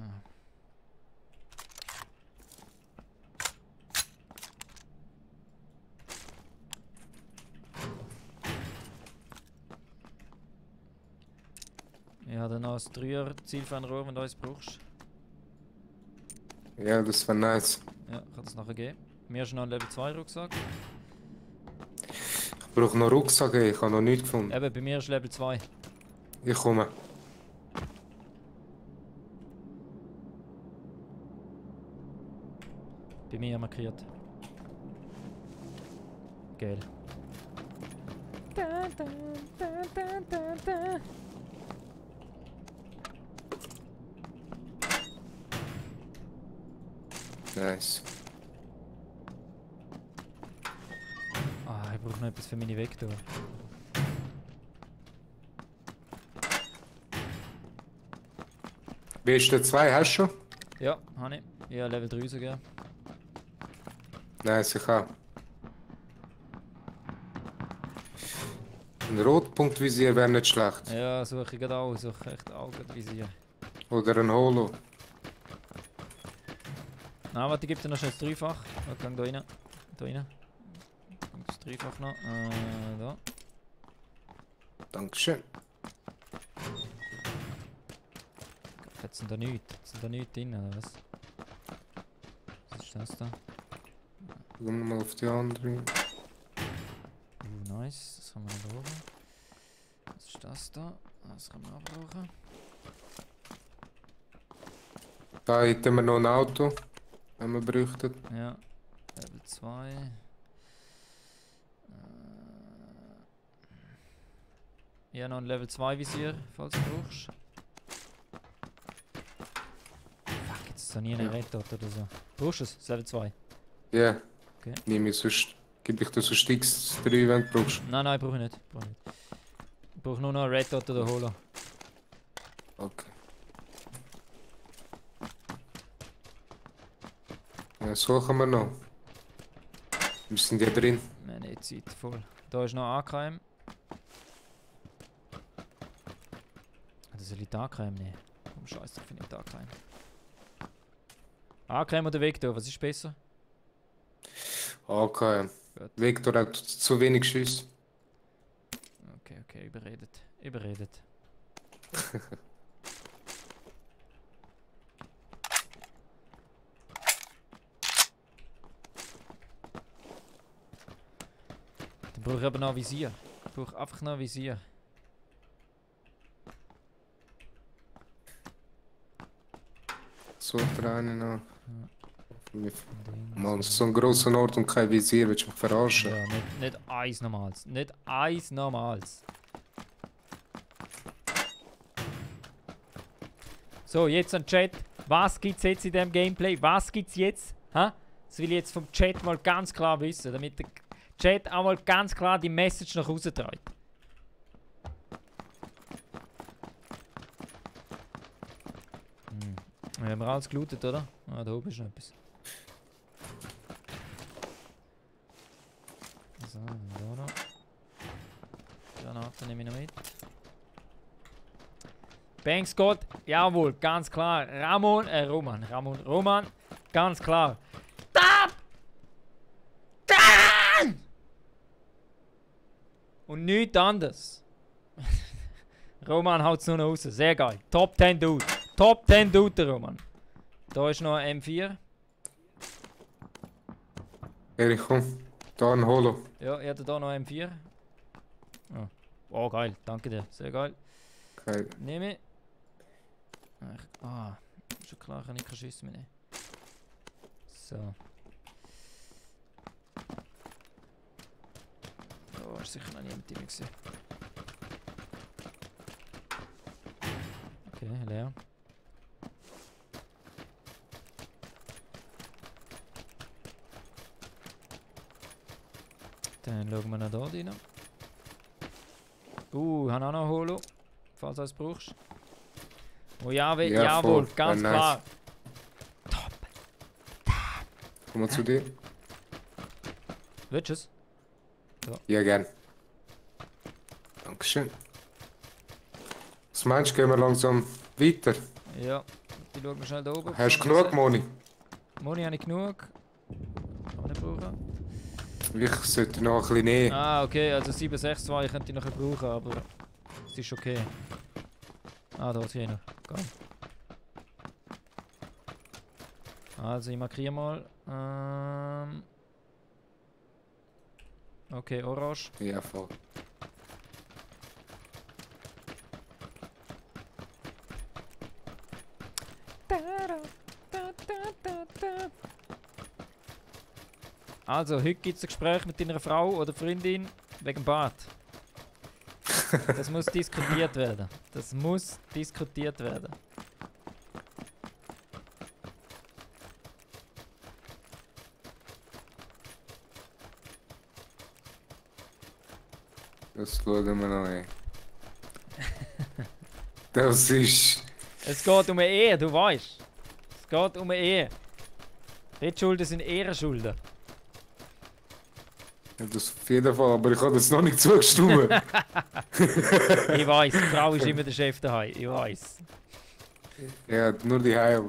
Ja, dann noch ein 3er Zielfernrohr, wenn du eins brauchst. Ja, das wäre nice. Ja, kann das nachher geben. Mir ist noch ein Level 2 Rucksack. Ich brauche noch Rucksack, ich habe noch nichts gefunden. Eben, bei mir ist Level 2. Ich komme. Bei mir markiert. Geil. Da, da, da, da, da, da. Nice. Ah, ich brauche noch etwas für meine Vektor. Beste 2 hast du schon? Ja, habe ich. Ja, Level 3 sogar. Nice, ich habe. Ein Rotpunktvisier wäre nicht schlecht. Ja, suche ich gerade auch. Suche echt Augenvisier. Oder ein Holo. Na, warte, ich gebe dir noch schnell das Dreifach. Da kann da rein. Da rein. Das Dreifach noch. Da. Dankeschön. Jetzt sind da nichts. Jetzt sind da nichts drin, oder was? Was ist das da? Schauen wir mal auf die andere. Nice. Das haben wir noch da oben. Was ist das da? Das kann man auch brauchen. Da hätten wir noch ein Auto, wenn wir bräuchten. Ja. Level 2. Ja, noch ein Level 2 Visier, falls du brauchst. Fuck, jetzt ist da nie eine Red Dot oder so. Brauchst du es? Das Level 2? Ja. Okay. Nehme ich sonst. Gib ich dir so Sticks 3, wenn du brauchst. Nein, brauche ich nicht. Ich brauche nur noch eine Red Dot oder Holo. Okay. Ja, suchen wir noch. Wir sind ja drin. Wir haben nicht Zeit, voll. Da ist noch AKM. Das soll ich die AKM nehmen? Komm, scheiße, ich finde nicht AKM. AKM oder Vektor, was ist besser? Okay. Gut. Vektor hat zu wenig Schüsse. Okay, überredet. Überredet. Dann brauche ich aber noch ein Visier. Ich brauche einfach noch ein Visier. So einen noch. Ding. Mann, so ein grosser Ort und kein Visier, willst du mich verarschen? Ja, nicht eins normals. Nicht eins normals. So, jetzt an den Chat. Was gibt's jetzt in dem Gameplay? Was gibt's jetzt? Ha? Das will ich jetzt vom Chat mal ganz klar wissen, damit der Chat auch mal ganz klar die Message nach Hause trägt. Haben wir alles gelootet, oder? Ah, da oben ist noch etwas. So, da noch. Granaten nehme ich noch mit. Banks Gott, jawohl, ganz klar. Roman, ganz klar. Stop! Dan! Und nichts anderes. Roman haut es nur noch raus, sehr geil. Top 10 Dude. Top 10 Dude, der Roman. Da ist noch ein M4. Erich, komm. Da ein Holo. Ja, ich hatte da noch ein M4. Oh, geil, danke dir, sehr geil. Geil. Nehme ich. Schon klar, kann ich keine Schüsse mehr nehmen. So. Da ist sicher noch niemand drin gewesen. Okay, leer. Dann schauen wir noch da rein. Haben auch noch Holo, falls du es brauchst. Oh ja, jawohl, voll. ganz Nice. klar. Top. Komm mal zu dir. Willst du es? Ja, gern. Dankeschön. Was meinst du, gehen wir langsam weiter? Ja, ich schaue mal schnell da oben. Hast du genug, Moni? Moni habe ich genug. Kann man nicht brauchen. Ich sollte noch ein bisschen näher. Ah, okay, also 762 könnte ich noch brauchen, aber es ist okay. Ah, da ist einer. Geil. Also, ich markiere mal. Okay, orange. Ja, voll. Also, heute gibt es ein Gespräch mit deiner Frau oder Freundin wegen Bad. Das muss diskutiert werden. Das muss diskutiert werden. Das schauen wir noch an. Das ist... Es geht um eine Ehe, du weißt. Es geht um eine Ehe. Bettschulden sind Ehrenschulden. Ja, das auf jeden Fall, aber ich habe das noch nicht zugestimmt. Ich weiß, die Frau ist immer der Chef daheim. Ich weiß. Ja, nur die Heil.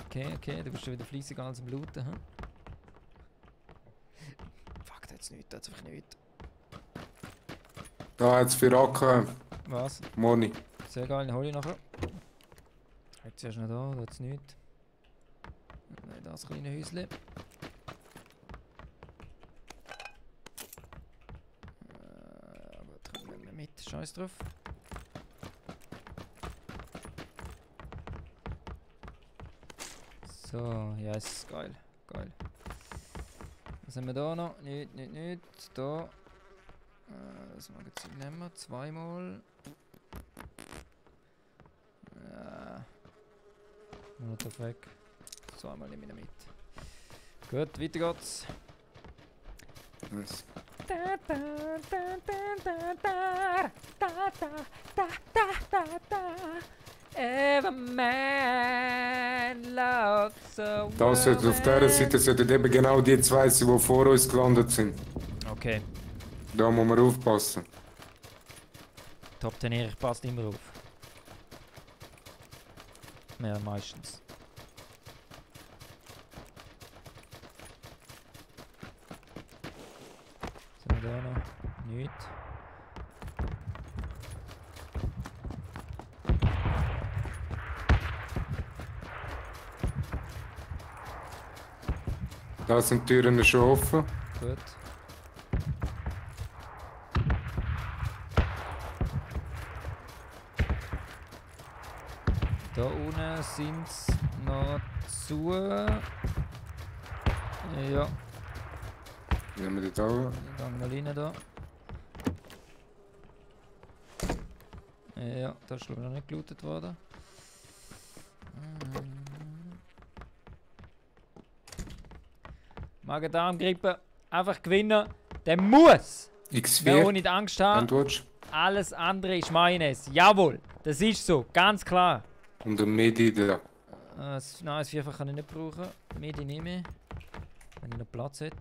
Okay, du bist schon wieder fleissig alles am Looten, hm? Fuck, da hat's nichts, da hat's einfach nichts. Da hat's für AK, Was? Moni. Sehr geil, den hol ich nachher. Jetzt erst noch da hat's nichts. Nein, das kleine Häuschen. Aber das nehmen wir mit, scheiß drauf. So, yes, geil, geil. Was haben wir da noch? Nicht. Da. Das Magazin nehmen wir zweimal. Molotov weg. Zweimal nehme ich ihn mit. Gut, weiter geht's. Nice. Every man loves a Da sollte auf dieser Seite sollten eben genau die zwei sein, die vor uns gelandet sind. Okay, Da muss man aufpassen. Top 10 Erich passt immer auf. Ja, meistens. Sind wir da noch? Nichts. Da sind die Türen schon offen. Gut. Da unten sind es noch zu. Ja. Nehmen wir die da. Ich gehe mal rein da. Ja, da ist noch nicht gelootet worden. Magen-Darm-Grippe. Einfach gewinnen. Der muss! Wer auch X4. nicht Angst Wenn haben. du willst. Alles andere ist Mayonnaise. Jawohl, das ist so. Ganz klar. Und ein Medi da. Nein, das Vierfach kann ich nicht brauchen. Medi nicht mehr. Wenn ich noch Platz hätte.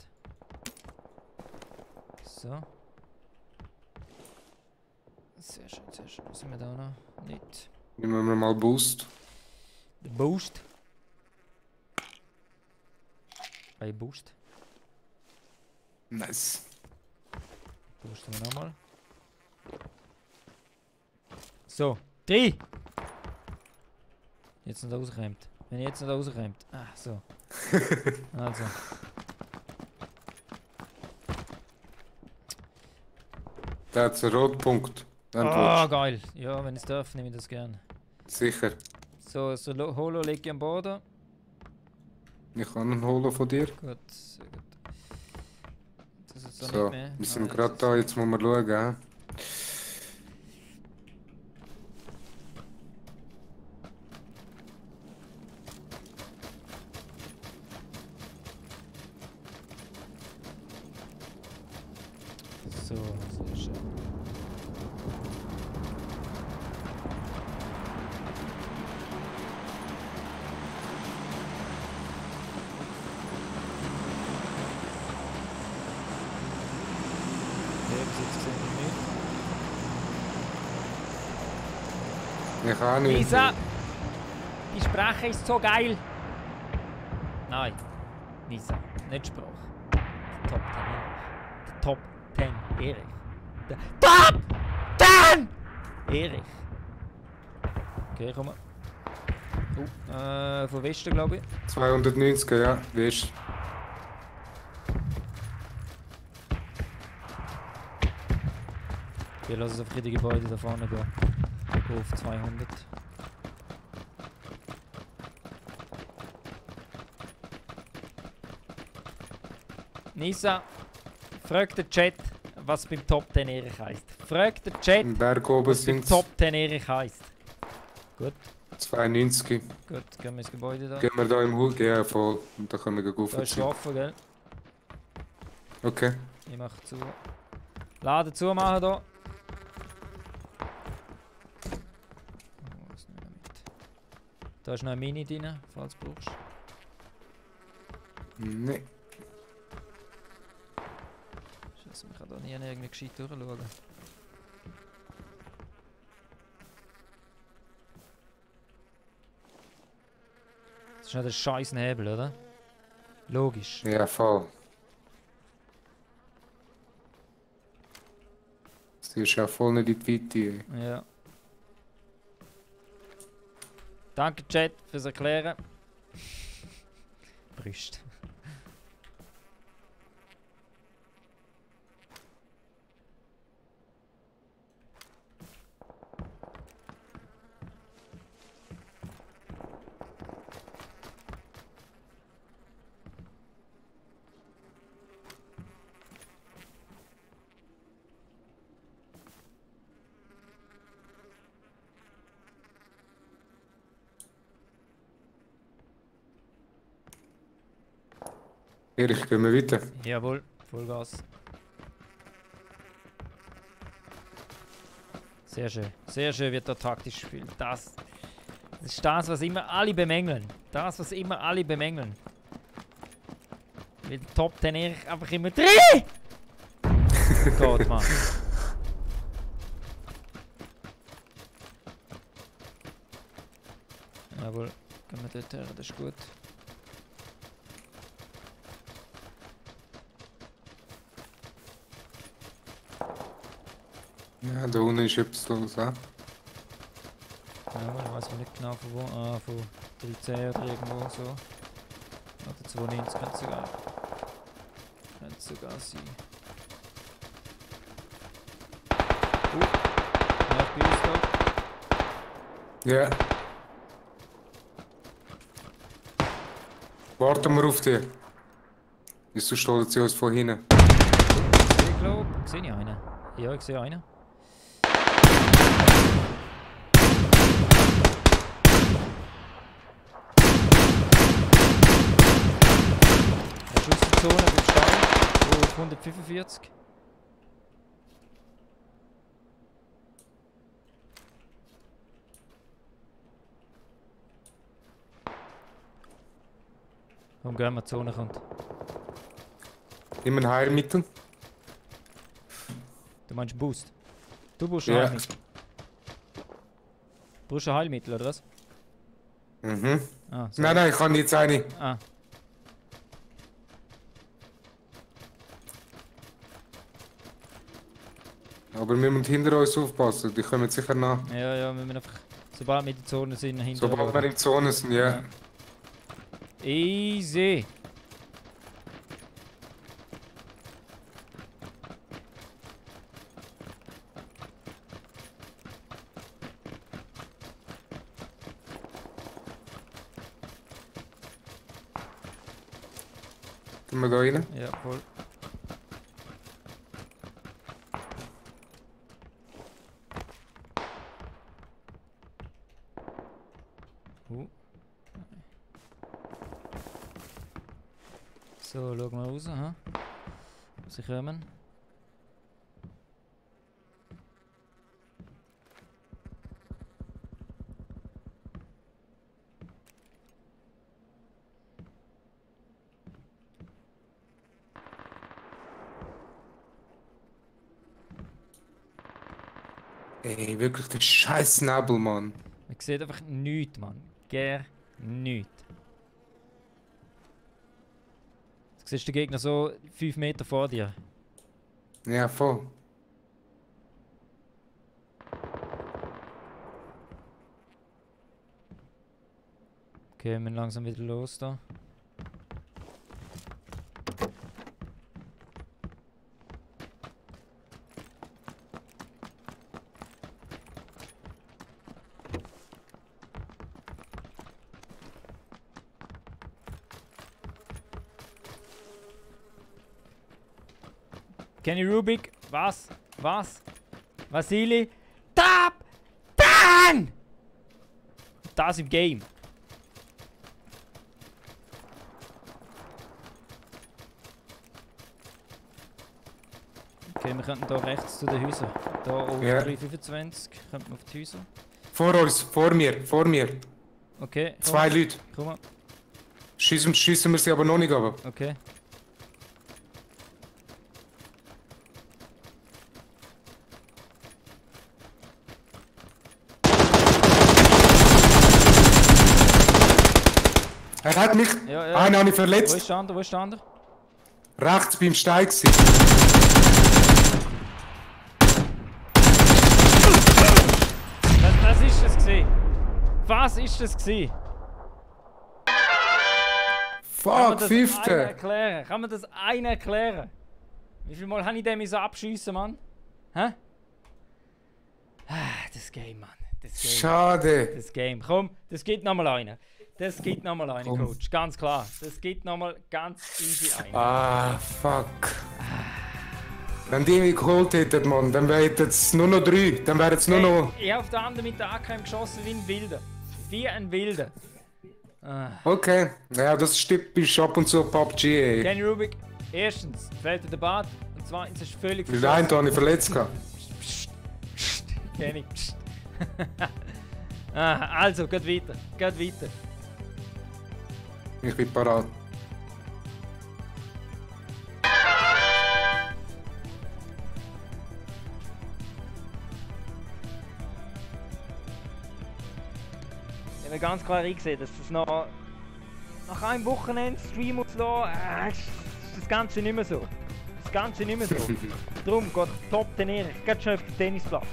So. Sehr schön, sehr schön. Was haben wir da noch? Nicht. Nehmen wir mal Boost. Der Boost. Bei Boost. Nice. Boosten wir nochmal. So. 3! Jetzt noch rauskommt. Wenn ich jetzt noch rauskommt. Ah, so. Also. Da hat es einen Rotpunkt. Wenn du Ah, willst. geil. Ja, wenn ich es darf, nehme ich das gern. Sicher. So, Holo lege ich am Boden. Ich kann einen holen von dir. Gut, sehr gut. Das ist So, nicht mehr. wir sind Ah, gerade jetzt da, ist- jetzt muss man schauen. Hä? So, sehr schön. Okay, bis jetzt gesehen Ich auch wir nicht. nicht. Lisa! Die Sprache ist so geil! Nein, Nisa, nicht Sprache. Der Top 10 Erich. Der Top 10 Erich! Okay, komm mal. Von Westen, glaube ich. 290, ja, weißt Wir lassen es auf die Gebäude da vorne gehen. Auf 200. Nisa, frag den Chat, was beim Top 10 Erich heisst. Frag den Chat, Im Berg oben was beim sind es Top 10 Erich heisst. Gut, 290. gut, gehen wir ins Gebäude da. Gehen wir da im Hut? Ja, voll. Und da können wir Da ist gucken. Waffe, gell? Okay. Ich mach zu. Laden zumachen da. Oh, was nehmen wir mit? Da ist noch ein Mini drin, falls du brauchst. Nee. Scheiße, man kann da nie irgendwie gescheit durchschauen. Das ist nicht der scheiß Nebel, oder? Logisch. Ja, voll. Das ist ja voll nicht in die Weite. Ey. Ja. Danke, Chat, fürs Erklären. Brüst. Erich, gehen wir weiter. Jawohl, Vollgas. Sehr schön wird da taktisch gespielt. Das ist das, was immer alle bemängeln. Das, was immer alle bemängeln. Weil der Top 10 Erich einfach immer 3! Gott, Mann. Jawohl, gehen wir dort her, das ist gut. Ja, da unten ist etwas los. He? Ja, ich weiß nicht genau von wo. Ah, von 13 oder irgendwo so. Oder 92 könnte es sogar. Könnte es sogar sein. Ja, bei uns da. Ja. Warten wir auf dich. Wieso stohlen sie uns von hinten? Ich glaube, sehe ich einen? Ja, ich sehe einen. Der Schuss in die Zone wird steil. Auf 145. Warum gehen wir die Zone kommt? Nimm ein Heilmittel. Du meinst einen Boost? Du brauchst ein Ja. Heilmittel. Brauchst du ein Heilmittel oder was? Mhm. Ah, so. Nein, ich kann jetzt eine. Ah. Aber wir müssen hinter uns aufpassen, die kommen sicher nach. Ja, ja, wir müssen einfach, sobald wir in der Zone sind, hinter Sobald wir in der Zone sind, ja. Ja. Easy. Gehen wir da rein. Ja, voll. So, schauen wir raus, ha? Sie kommen. Ey, wirklich der scheiß Nebel, Mann. Man sieht einfach nichts, Mann. Gar nichts. Du siehst den Gegner so 5 Meter vor dir. Ja, voll. Okay, wir müssen langsam wieder los da. Kenny Rubik, was? Was? Vasili? Top! 10! Das im Game. Okay, wir könnten hier rechts zu den Häusern. Hier auf Ja. 325 könnten wir auf die Häuser. Vor uns, vor mir, vor mir. Okay, komm, 2 Leute. komm mal. Schiessen wir sie aber noch nicht, aber. Okay. Er hat mich. Ja, ja. Einen habe ich Wo verletzt. ist der andere? Wo ist der andere? Rechts beim Steig. Was ist das gewesen? Was ist das gewesen? Fuck, Einer fünfte. erklären? Kann man das einen erklären? Wie viel Mal habe ich den so abschiessen, Mann? Hä? Ah, das Game, Mann. Das Game. Schade. Das Game. Komm, das geht nochmal einen. Das geht nochmal einen, Komm. Coach. Ganz klar. Das geht nochmal ganz easy einen. Ah, fuck. Wenn die mich geholt hätten, Mann, dann wären jetzt nur noch 3. Dann wären es nur noch. Ich habe auf der anderen mit der AKM geschossen wie ein Wilder. Wie ein Wilder. Ah. Okay. Ja, das stimmt bei ab und zu PUBG, ey. Kenny Rubik, erstens fehlt dir der Bart und zweitens ist völlig Weil einen habe ich verletzt gehabt. Kenny, psst. Ah, also, geht weiter, geht weiter. Ich bin parat. Ich habe ganz klar eingesehen, dass das nach einem Wochenende Stream auszulassen, ist das Ganze nicht mehr so. Das Ganze nicht mehr so. Darum geht top trainieren. Ich gehe schon auf den Tennisplatz.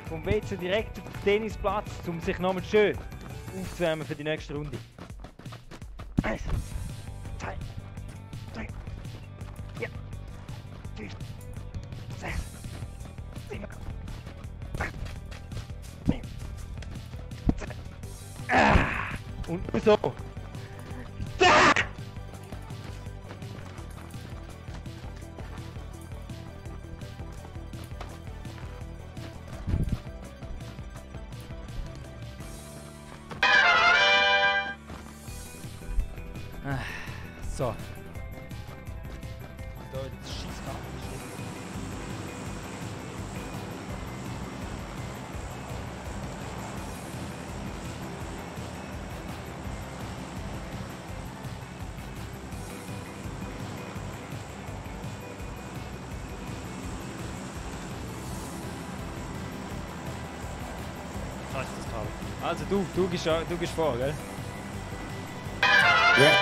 Vom WC direkt auf den Tennisplatz, um sich nochmal schön aufzuwärmen für die nächste Runde. 1, 2, 3, 4, 5, Und So. so. Da das Schießkarte. Das ist das Kabel. Also du gehst vor, gell? Ja.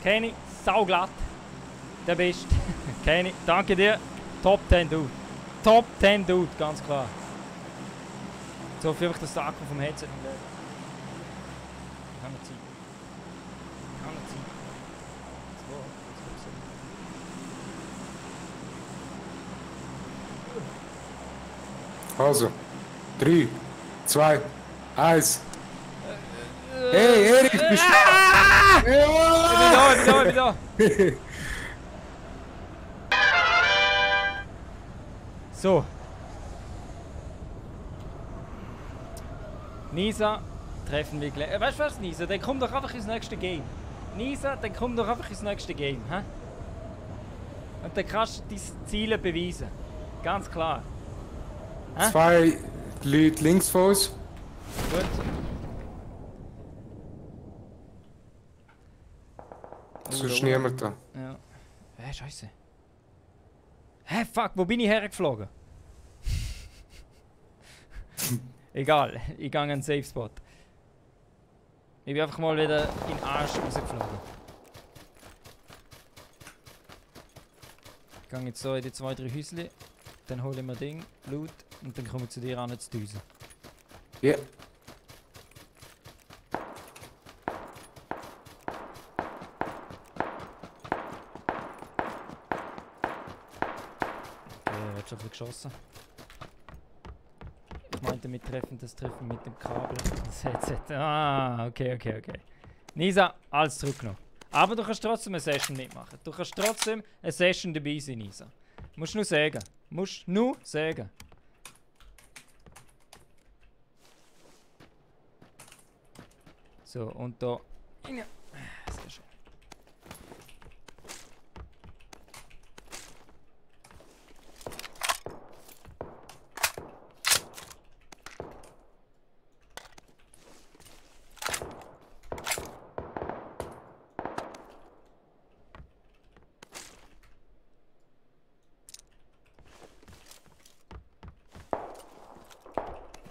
Kenny, sauglatt. Der Beste. Kenny, danke dir. Top 10 Dude. Top 10 Dude, ganz klar. So hoffe ich, dass der Akku vom Headset nicht leer ist. Kann nicht sein. Kann nicht sein. So, jetzt wird's Also. 3, 2, 1. Hey, Erik, bist du Ah! da? Ich bin da. So. Nisa, treffen wir gleich. Weißt du was, Nisa? Dann komm doch einfach ins nächste Game. Nisa, dann komm doch einfach ins nächste Game. Hä? Und dann kannst du deine Ziele beweisen. Ganz klar. Hä? 2 Leute links von uns. Gut. Sonst niemand da. Ja. Scheiße. Hä, fuck, wo bin ich hergeflogen? Egal, ich gehe an einen Safe Spot. Ich bin einfach mal wieder in den Arsch rausgeflogen. Ich gehe jetzt so in die 2, 3 Häuschen, dann hole ich mir Ding, Loot und dann komme ich zu dir an zu düsen. Ja. Okay, wird schon ein bisschen geschossen. Ich meinte mit Treffen, das Treffen mit dem Kabel. Das Headset. Ah, okay. Nisa, alles zurückgenommen. Aber du kannst trotzdem eine Session mitmachen. Du kannst trotzdem eine Session dabei sein, Nisa. Musst nur sagen. Musst nur sagen. So, und da. Sehr schön.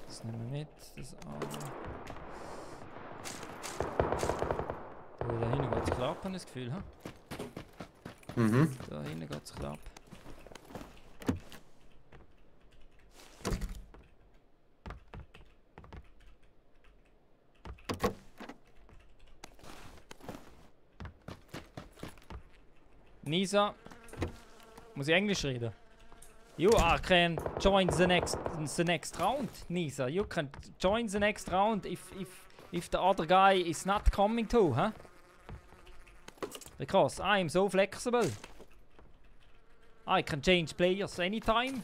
Das nehmen wir mit, das Auto. Da hinten geht es klappen, habe ich das Gefühl, ha? Mhm. Da hinten geht es klappen. Nisa, muss ich Englisch reden? You can join the next round, Nisa. You can join the next round if the other guy is not coming to, huh? Because I am so flexible. I can change players anytime.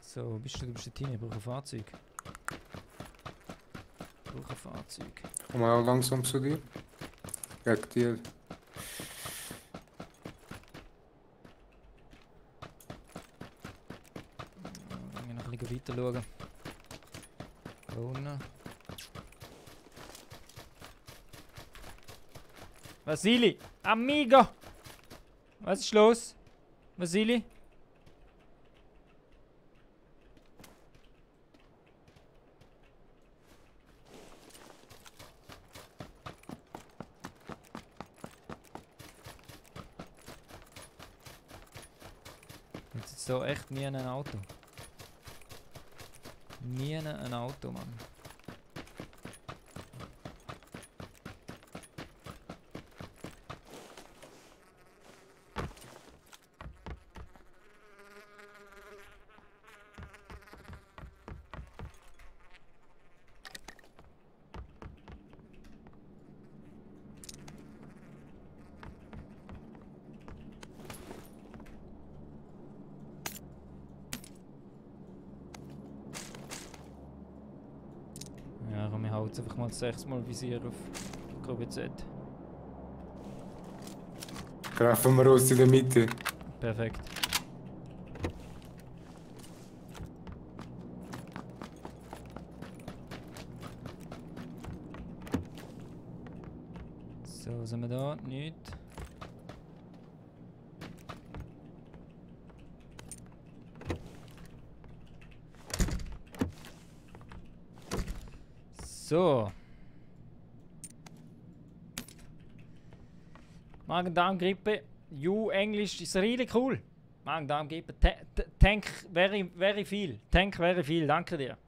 So, bist du bist hin, ich brauche ein Fahrzeug. Ich brauche ein Fahrzeug. Komm mal auch langsam zu dir. Gegen dir. Dann gehen wir noch ein bisschen weiter schauen. Da unten. Vasili! Amigo! Was ist los? Vasili? Jetzt ist so echt nie ein Auto. Nie ein Auto, Mann. jetzt einfach mal 6-mal Visier auf KBZ. Greifen wir aus in der Mitte. Perfekt. So, sind wir da? Nicht. So. Magen-Darm-Grippe. Englisch ist really cool. Magen-Darm-Grippe. Tank very viel. Tank very viel. Danke dir.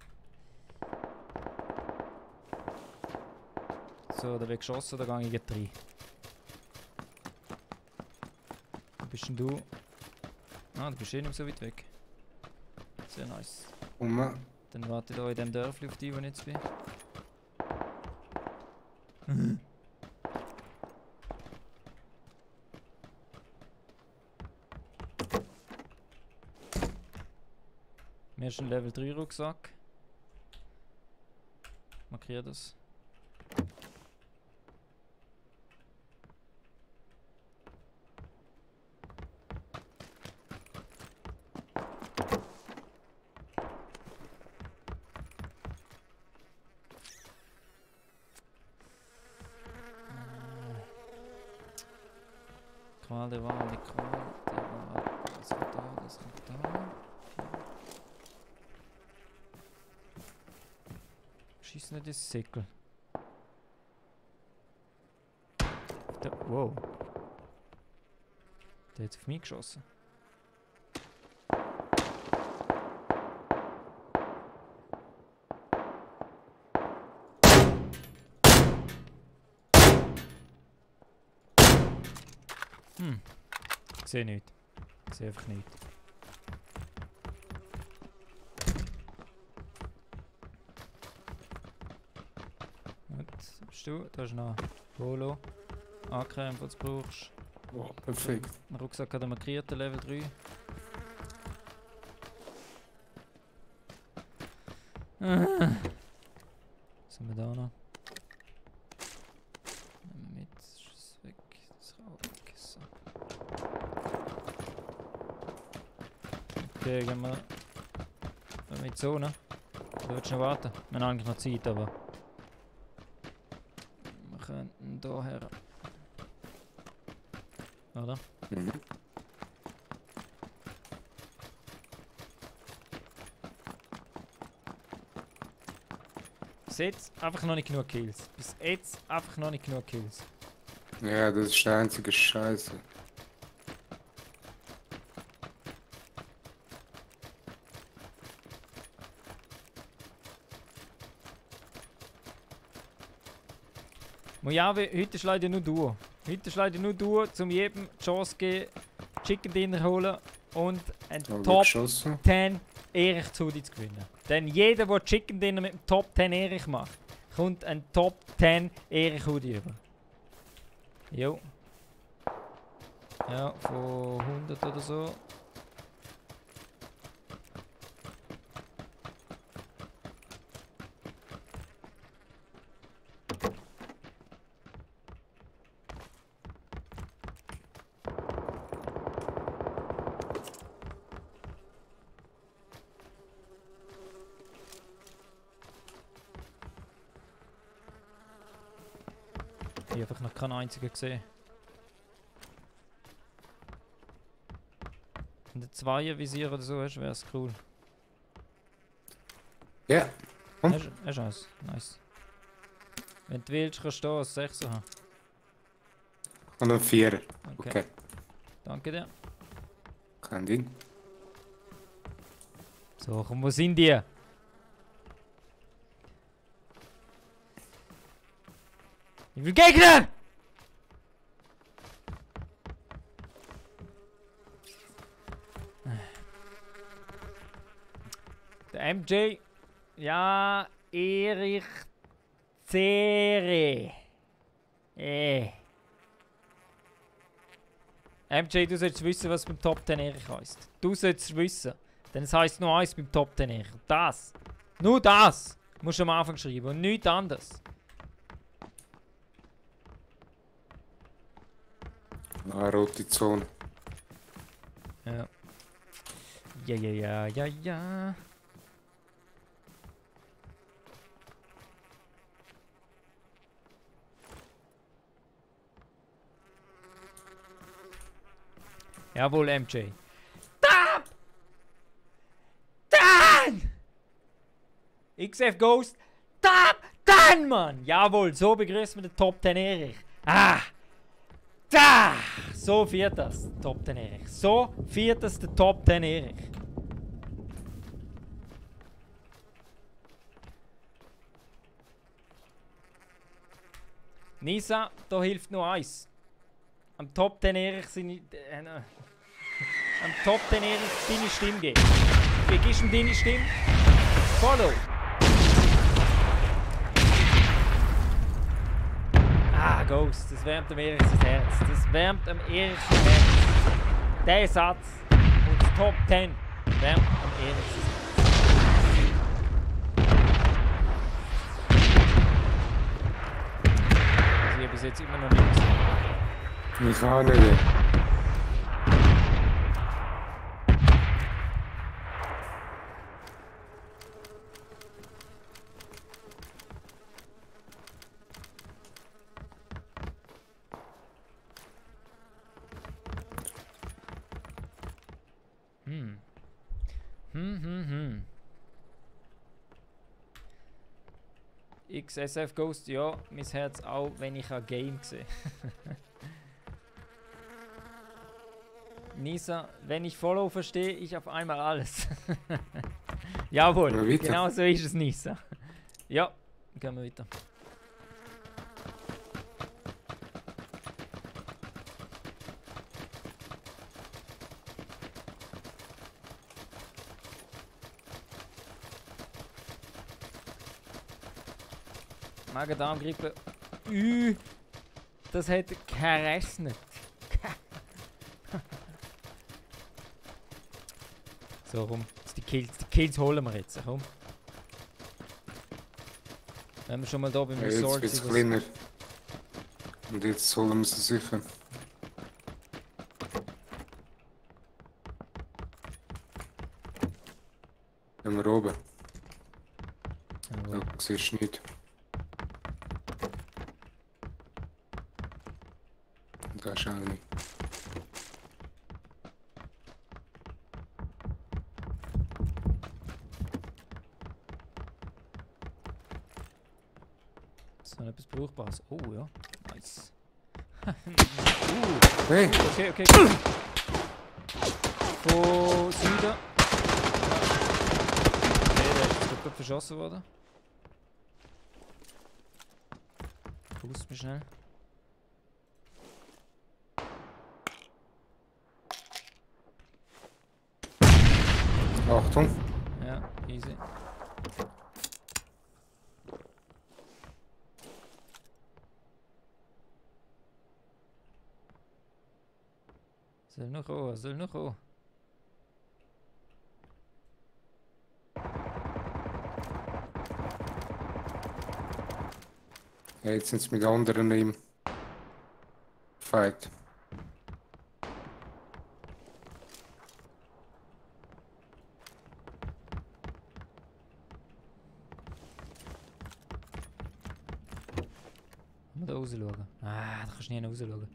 So, da wird geschossen, da gehe ich gleich rein. Wo bist denn du? Ah, du bist eh nicht so weit weg. Sehr nice. Dann warte ich da in dem Dörfli auf die, wo ich jetzt bin. Mir ist ein Level 3 Rucksack. Markiere das. Qual der war, die Qual der war. Das kommt da, das kommt da. Schieß nicht das Säckel. Wow. Der hat auf mich geschossen. Ich sehe nichts. Ich sehe einfach nichts. Was bist du? Da ist noch Polo. AK, was du brauchst. Oh, perfekt. Ein Rucksack hat er markiert, der Level 3. Was haben wir da noch? Nehmen wir mit, das ist weg, das ist auch weg. So. Okay, gehen wir in die Zone. Da willst du noch warten. Wir haben eigentlich noch Zeit, aber wir könnten hier her. Oder? Mhm. Bis jetzt einfach noch nicht genug Kills. Bis jetzt einfach noch nicht genug Kills. Ja, das ist der einzige Scheiße. Mojave, heute ist leider nur Duo. Heute ist leider nur Duo, um jedem die Chance zu geben, Chicken Dinner holen und ein Top 10 Erich zu dir zu gewinnen. Denn jeder, der Chicken Dinner mit dem Top 10 Erich macht, kommt ein Top 10 Erich Hoodie über. Jo. Ja, von 100 oder so. Ich habe einfach noch keinen einzigen gesehen. Wenn du 2 Visier oder so hast, wäre es cool. Ja. Hast du eins? Nice. Wenn du willst, kannst du da ein 6er haben. Und ein 4. Okay. Danke dir. Kein Ding. So, komm, wo sind die? Ich will Gegner! Der MJ. Ja, Erich Zere. MJ, du solltest wissen, was beim Top 10 Erich heisst. Du solltest wissen. Denn es heisst nur eins beim Top 10 Erich. Das. Nur das Musst du am Anfang schreiben und nichts anderes. Ah, rote Zone. Ja. Ja. Jawohl, MJ. Dann! XF Ghost. Dann, Mann! Jawohl, so begrüßen wir den Top 10 Erich. Da! So feiert das, Top 10 Erich. So feiert das der Top 10 Erich. Nisa, da hilft nur eins. Am Top 10 Erich seine... am Top 10 Erich deine Stimme geben. Wie gibst du ihm deine Stimme? Follow. Ghost, das wärmt am Erich sein Herz. Das wärmt am Erich sein Herz. Der Satz und das Top 10 wärmt am Erich sein Herz. Ich habe bis jetzt immer noch nicht gesehen. Ich auch nicht. XSF Ghost, ja, mein Herz auch, wenn ich ein Game sehe. Nisa, wenn ich Follow verstehe, ich auf einmal alles. Jawohl, genau so ist es, Nisa. Ja, gehen wir weiter. Magen-Darm-Grippe. Das hat gerechnet. So, komm. Die Kills holen wir jetzt. Komm. Wenn wir schon mal da beim Resort sind. Jetzt wird's kleiner. Und jetzt holen wir sie sicher. Wenn wir oben. Jawohl. Da siehst du nicht. Da ist auch nicht. Das ist noch etwas Brauchbares. Oh ja, nice. Hey! Okay. Von Süden. Okay, der ist jetzt gerade verschossen worden. Fuß mich schnell. Achtung! Ja, easy. Soll noch kommen. Ja, jetzt sind sie mit anderen im Fight. Da rausschauen. Da kannst du nie rausschauen.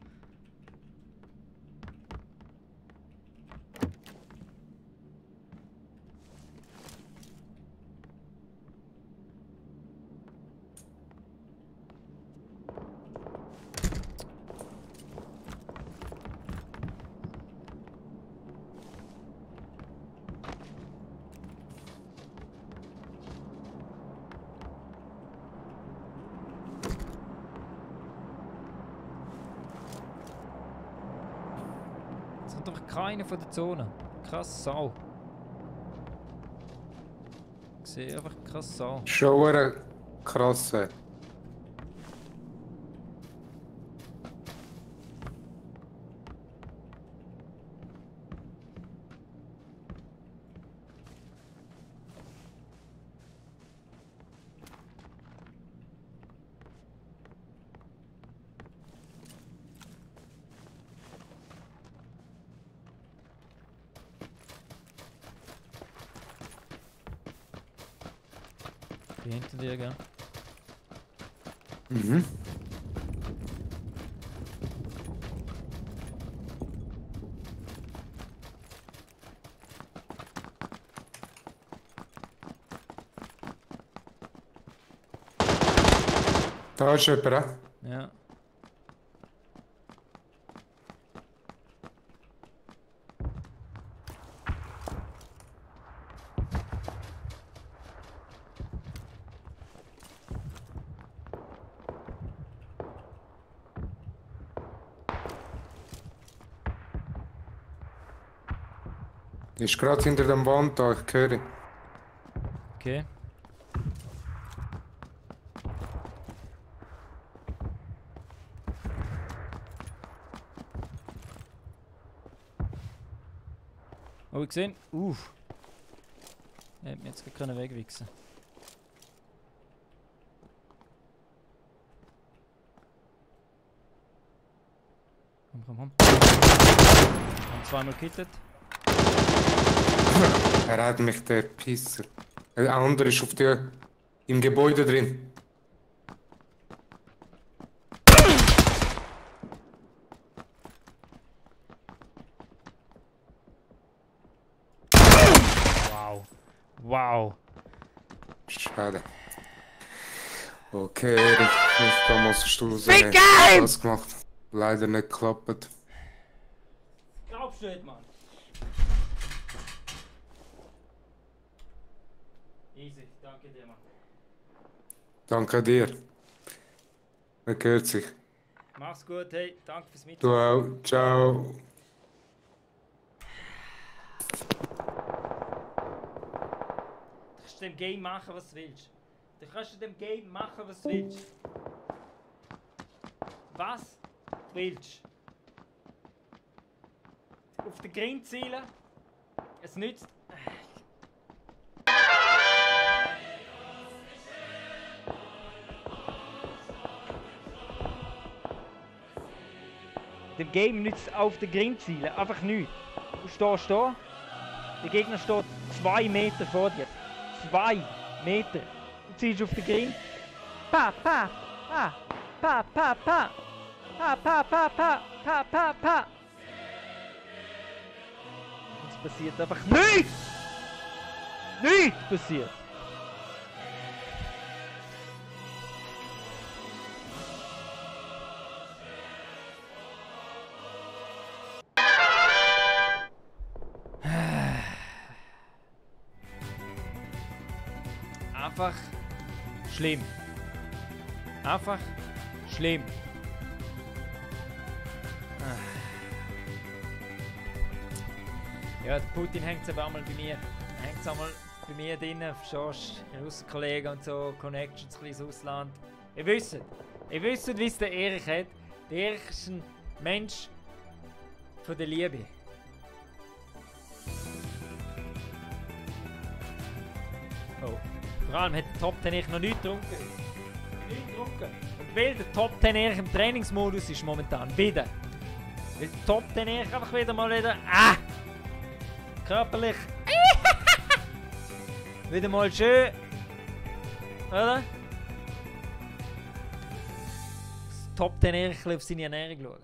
Es kommt doch keiner von der Zone. Krass Sau. Ich sehe einfach krass Sau. Schon eine krasse. Bin hinter dir, gell? Mhm. Da ist jemand, Ja. Ist gerade hinter dem Wand da, ich höre. Okay. Oh, ich gesehen? Er hätte mir jetzt gerade wegwichsen. Komm. Und zweimal gekittet. Er hat mich, der Pisser. Der andere ist auf der, im Gebäude drin. Wow. Wow. Schade. Okay, ich komme aus der Stufe. Fick ihn! Was gemacht? Leider nicht geklappt. Glaubst du nicht, Mann? Easy, danke dir, Mann. Danke dir. Man hört sich. Mach's gut, hey, danke fürs Du Mitmachen. auch. Ciao. Du kannst dem Game machen, was du willst. Du kannst dem Game machen, was du willst. Was du willst. Auf den Grind zielen. Es nützt. Dem Game nützt auf den Grind zielen. Einfach nichts. Du stehst da. Der Gegner steht 2 Meter vor dir. 2 Meter. Du ziehst auf den Grind. Pa, pa, pa, pa, pa, pa. Pa, pa, pa, pa, pa, pa, pa. Es passiert einfach nichts! Nichts passiert! Einfach schlimm. Einfach schlimm. Ja, der Putin hängt aber einmal bei mir. Hängt einmal bei mir drinnen, verstehst du? Russenkollegen und so, Connections ins Ausland. Ihr wisst, wie es der Erich hat. Der Erich ist ein Mensch von der Liebe. Oh. Vor allem hat der Top 10 Erich noch nichts getrunken. Und weil der Top 10 Erich im Trainingsmodus ist momentan wieder. Weil der Top 10 Erich einfach wieder körperlich wieder mal schön, oder? Das Top 10 Erich auf seine Ernährung schauen.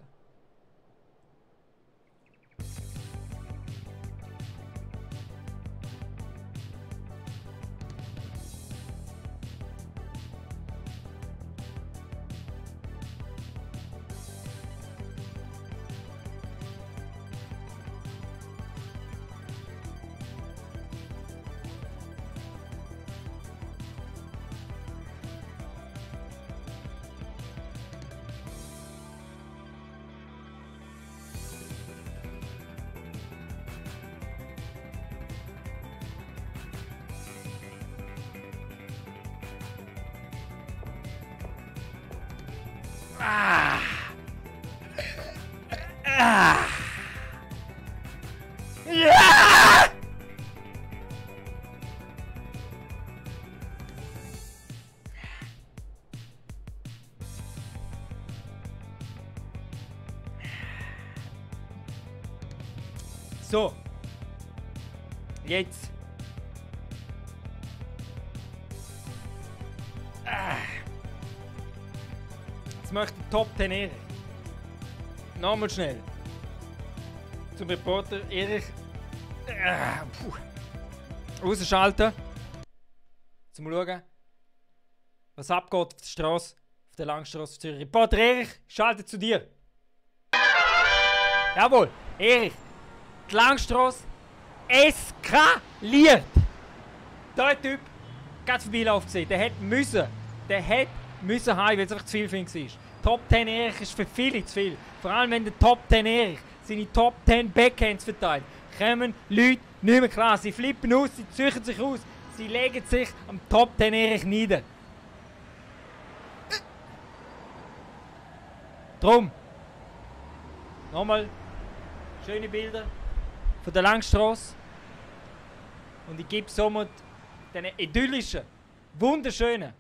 Ja! So. Jetzt. Jetzt möchte ich Top 10 Erich. Nochmal schnell. Zum Reporter Erich. Rausschalten. Zum schauen, was abgeht auf der Straße, auf der Langstrasse Zürich. Reporter Erich, schalte zu dir. Jawohl, Erich. Die Langstrasse eskaliert. Der Typ, ganz vorbeilaufen gesehen, der hätte müssen haben, weil es einfach zu viel für ihn war. Top 10 Erich ist für viele zu viel. Vor allem wenn der Top 10 Erich seine Top 10 Backhands verteilt, kommen Leute nicht mehr klar. Sie flippen aus, sie züchten sich aus, sie legen sich am Top 10 Erich nieder. Drum, nochmal schöne Bilder von der Langstrasse. Und ich gebe somit diesen idyllischen, wunderschönen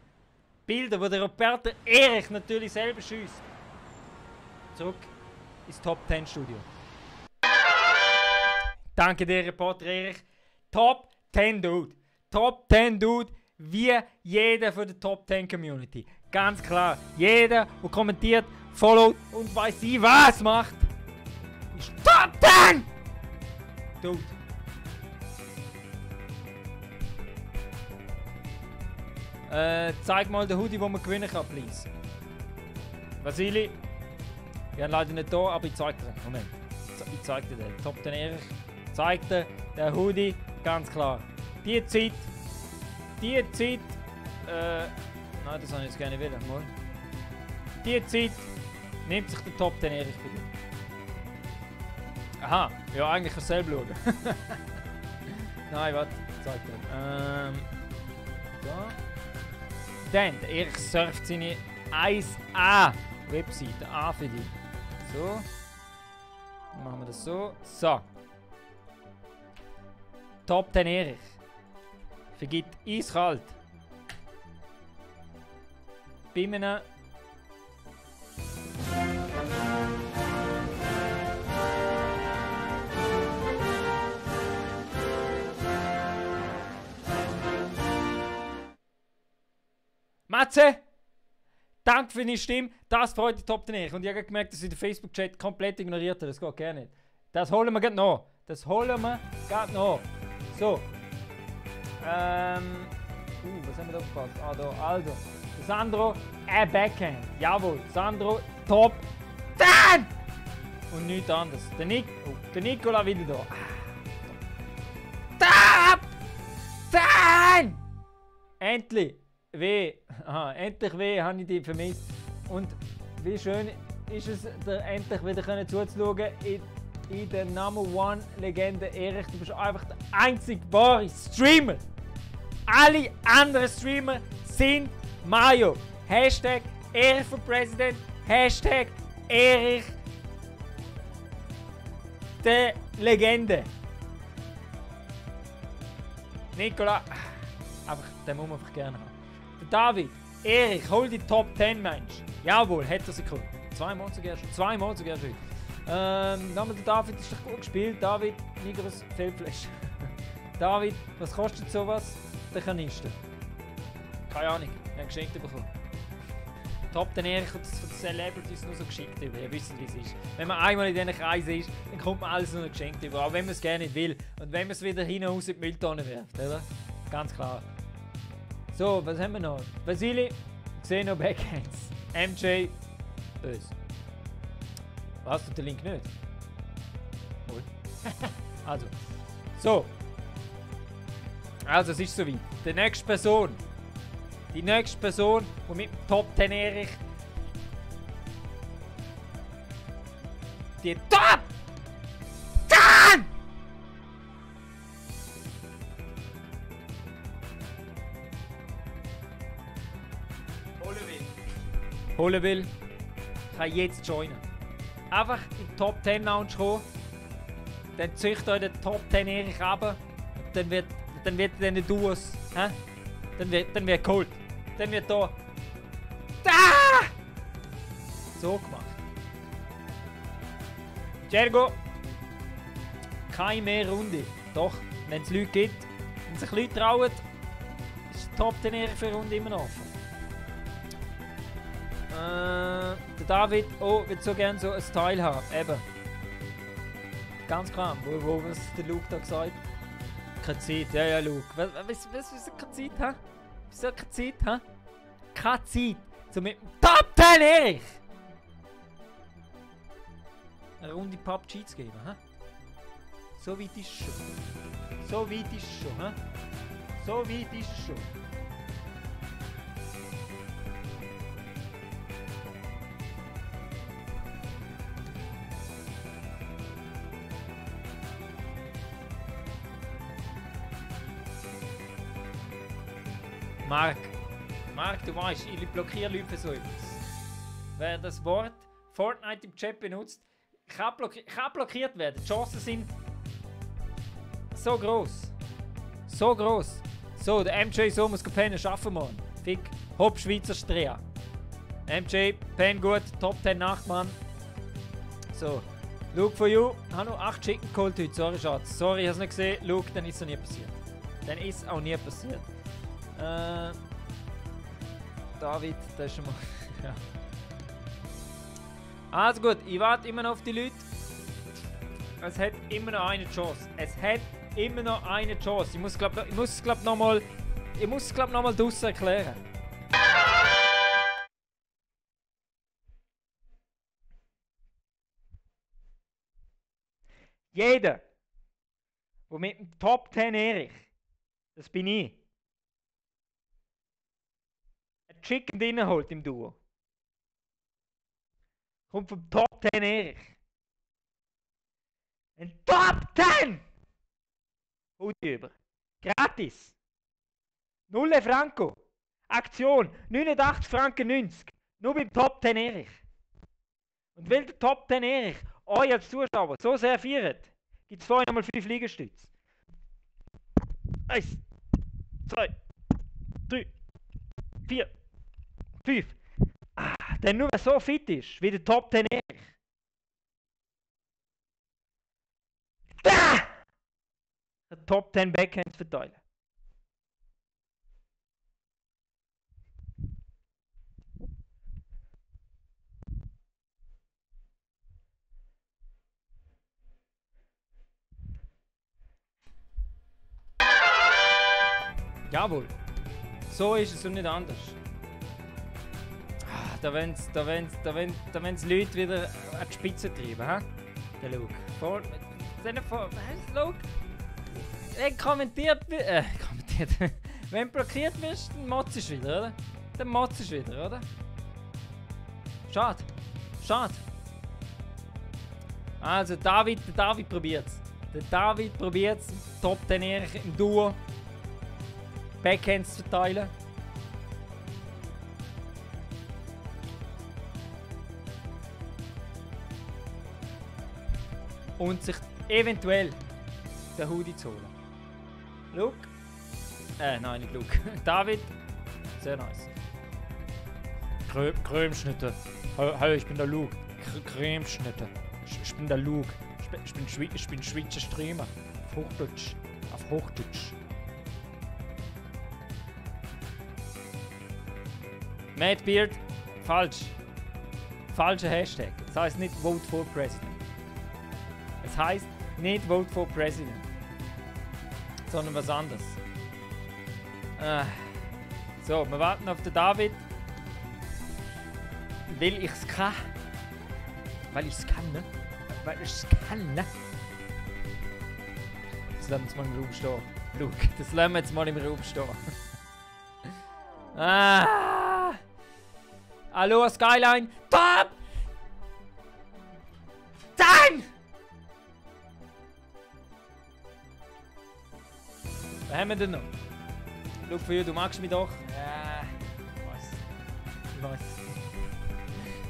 Bilder, wo der Reporter Erich natürlich selber schießt. Zurück ins Top 10 Studio. Danke dir, Reporter Erich. Top 10 Dude. Top 10 Dude wie jeder von der Top 10 Community. Ganz klar. Jeder, der kommentiert, followt und weiß ich was macht, ist Top 10 Dude. Zeig mal den Hoodie, den man gewinnen kann, please. Vasili, ich bin leider nicht da, aber ich zeig dir. Moment. Ich zeig dir den. Top 10 Erich. Zeig dir den Hoodie, ganz klar. Die Zeit. Nein, das habe ich jetzt gerne wieder. Mal. Die Zeit nimmt sich der Top 10 Erich für dich. Aha, ja, eigentlich kann ich selber schauen. Nein, warte, zeig dir. Da. Dann, der Erich surft seine 1A Webseite an für dich. So. Dann machen wir das so. So. Top 10 Erich. Vergibt eiskalt. Bimmen. Matze! Danke für deine Stimme. Das freut die Top 10 Erich. Und ich habe gemerkt, dass ich den Facebook-Chat komplett ignoriert habe. Das geht gar nicht. Das holen wir gerade noch. Das holen wir gerade noch. So. Was haben wir da gefasst? Ah, da. Also. Sandro, Backhand. Jawohl. Sandro, Top 10! Und nichts anderes. Der Nicola wieder da. Top 10! Endlich! Endlich habe ich die vermisst. Und wie schön ist es, endlich wieder zuzuschauen in der Number One Legende Erich. Du bist einfach der einzig wahre Streamer. Alle anderen Streamer sind Mayo. Hashtag Erich für Präsident. Hashtag Erich der Legende. Nicola, einfach, den muss man einfach gerne haben. David, Erich, hol die Top 10, Mensch. Jawohl, hat er sie geholt. 2 Monate sogar schon. 2 Monate sogar schon. Der David ist doch gut gespielt. David, Migros, Feldfläche. David, was kostet sowas? Der Kanister. Keine Ahnung, wir haben geschenkt bekommen. Top 10 Erich und das von den Celebrities nur so geschickt über. Ihr wisst, wie es ist. Wenn man einmal in diesen Kreisen ist, dann kommt man alles nur geschenkt über. Auch wenn man es gerne nicht will. Und wenn man es wieder hinaus in die Mülltonne wirft, oder? Ganz klar. So, was haben wir noch? Vasili, Xeno Backhands. MJ, böse. Was, tut der Link nicht? Wohl. Also. So. Also, es ist soweit. Die nächste Person, die mit dem Top 10 Erich die Top 10! holen will, kann jetzt joinen. Einfach in die Top 10 Lounge kommen, dann züchtet euch den Top 10 Erich runter und dann wird dann Duos, dann wird geholt. Dann wird da so gemacht. Jergo, keine mehr Runde. Doch, wenn es Leute gibt, wenn sich Leute trauen, ist die Top 10 Erich für eine Runde immer noch offen. Der David, wird so gerne so ein Style haben. Eben. Ganz klar. Was der Luke da gesagt? Keine Zeit. Ja, Luke. Wieso keine Zeit, hä? Wieso keine Zeit, hä? Keine Zeit. So mit dem Top 10 Erich! Eine Runde PUBG zu geben, hä? So weit ist es schon. So weit ist es schon, hä? So weit ist es schon. Marc, du weißt, ich blockiere Leute für so etwas. Wer das Wort Fortnite im Chat benutzt, kann blockiert werden. Die Chancen sind so groß. So groß. So, der MJ so muss pennen, schaffen wir. Fick, hopp, Schweizer Strea. MJ, pen gut, Top 10 Nachtmann. So, Luke for you. Ich habe noch 8 Chicken geholt heute. Sorry, Schatz. Sorry, ich habe es nicht gesehen. Luke, dann ist es nie passiert. Dann ist auch nie passiert. David, das ist schon mal. Ja. Also gut, ich warte immer noch auf die Leute. Es hat immer noch eine Chance. Es hat immer noch eine Chance. Ich muss es glaube nochmal draussen erklären. Jeder, der mit dem Top 10 Erich, das bin ich, ein Chicken Dinner holt im Duo. Kommt vom Top 10 Erich. Ein Top 10! Haut über. Gratis. 0 Franco. Aktion. 89 Franken 90. Nur beim Top 10 Erich. Und weil der Top 10 Erich euch als Zuschauer so sehr feiert, gibt es vorhin nochmal 5 Liegestütze. 1, 2, 3, 4, 5. Denn nur wer so fit ist, wie der Top 10 Erich. Der Top 10 Backhands verteilen. Jawohl. So ist es und nicht anders. Da wollen's Leute wieder an die Spitze treiben, hä? Der Luke. Luke. Kommentiert. Wenn du blockiert wirst, dann motzt du wieder, oder? Dann motzt du wieder, oder? Schade. Schade. Also, der David probiert's. Der David probiert's, Top 10 Erich im Duo. Backhands zu verteilen. Und sich eventuell den Hoodie zu holen. Luke? Nein, nicht Luke. David? Sehr nice. Cremeschnitte. Hallo, ich bin der Luke. Cremeschnitte. Ich bin der Luke. Ich bin Schweizer Streamer. Auf Hochdeutsch. Auf Hochdeutsch. Matt Beard, falsch. Falscher Hashtag. Das heisst nicht Vote for President. Es heisst nicht Vote for President. Sondern was anderes. So, wir warten auf den David. Weil ich es kann. Weil ich es kann, ne? Weil ich es kann, ne? Das lassen wir jetzt mal im Raum stehen. Luke, das lassen wir jetzt mal im Raum stehen. Hallo Skyline. Top! 10! Was haben wir denn noch? Look für you, du magst mich doch. Ja, ich weiß.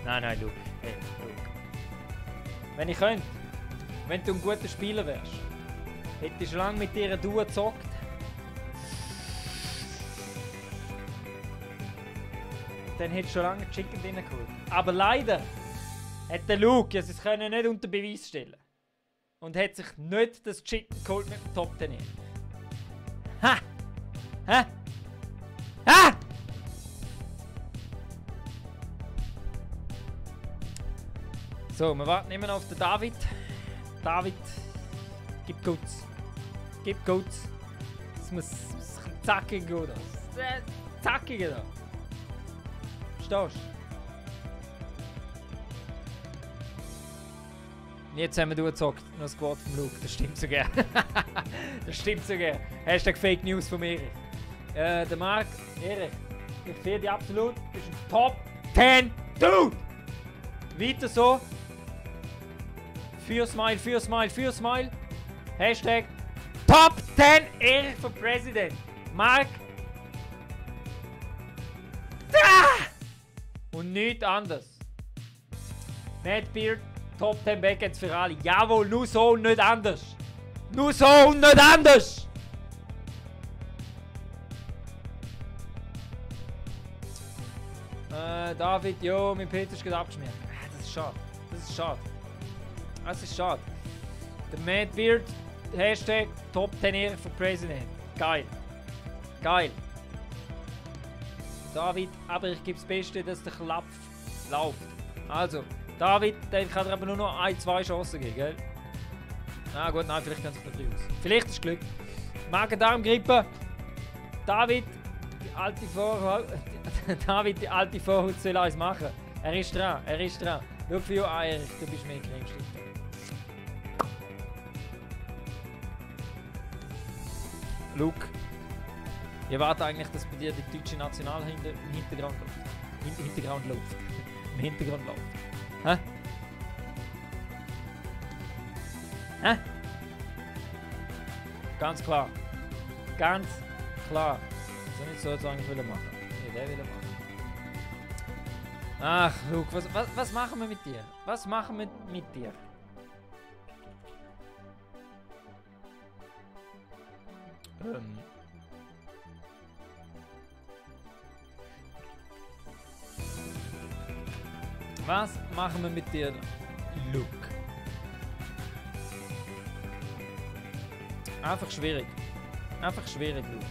Nein, Luke. Hey, Luke. Wenn ich könnte, wenn du ein guter Spieler wärst, hätte ich schon lange mit dir ein Duo gezockt. Dann hätte ich schon lange Chicken drin geholt. Aber leider hat der Luke ja es können nicht unter Beweis stellen. Und hat sich nicht das Chicken geholt mit dem Top 10. Ha! Ha! Ha! So, wir warten immer noch auf den David. David, gib Guts. Gib Guts. Es muss zackig gehen. Zackig da. Verstehst du? Jetzt haben wir durchgezockt. Noch das Squad vom Luke. Das stimmt so gern. Das stimmt so gern. Hashtag Fake News von Erich. Der Marc, Erich, ich fehle dich absolut. Du bist ein Top 10 Dude! Weiter so. Für Smile, für Smile, für Smile. Hashtag Top 10 Erich für President. Marc. Ah! Und nichts anderes. Madbeard, Top 10 Backends für alle. Jawohl, nur so und nicht anders. Nur so und nicht anders. David, jo, mein Peter ist gerade abgeschmiert. Das ist schade. Das ist schade. Das ist schade. Der Madbeard, Hashtag Top 10 Ehre für President. Geil. Geil. David, aber ich gebe das Beste, dass der Klapp läuft. Also, David, den kann er aber nur noch 1-2 Chancen geben, gell? Ah gut, nein, vielleicht kann es nicht aus. Vielleicht ist Glück. Magen-Darm-Grippe. David, die alte Vorhaut. David, die alte Vorhaut soll alles machen. Er ist dran, er ist dran. Schau für Erich, du bist mehr Cremestift. Luke, ich erwarte eigentlich, dass bei dir die deutsche National im Hintergrund läuft. Im Hintergrund läuft. Hä? Hä? Ganz klar. Ganz klar. Das soll nicht so jetzt eigentlich machen. Nee, der will machen. Ach, Luke, was machen wir mit dir? Was machen wir mit dir? Was machen wir mit dir, Luke? Einfach schwierig. Einfach schwierig, Luke.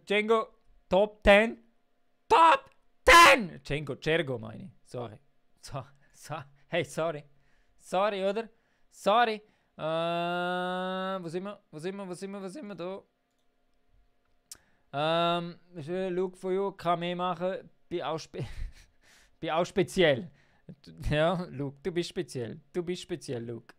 Django, Top 10. Top 10! Django, Cergo meine ich. Sorry. Hey, sorry. Sorry, oder? Sorry. Wo sind wir? Wo sind wir da? Look for you kann mehr machen. Bin auch speziell. Ja, Luke, du bist speziell. Du bist speziell, Luke.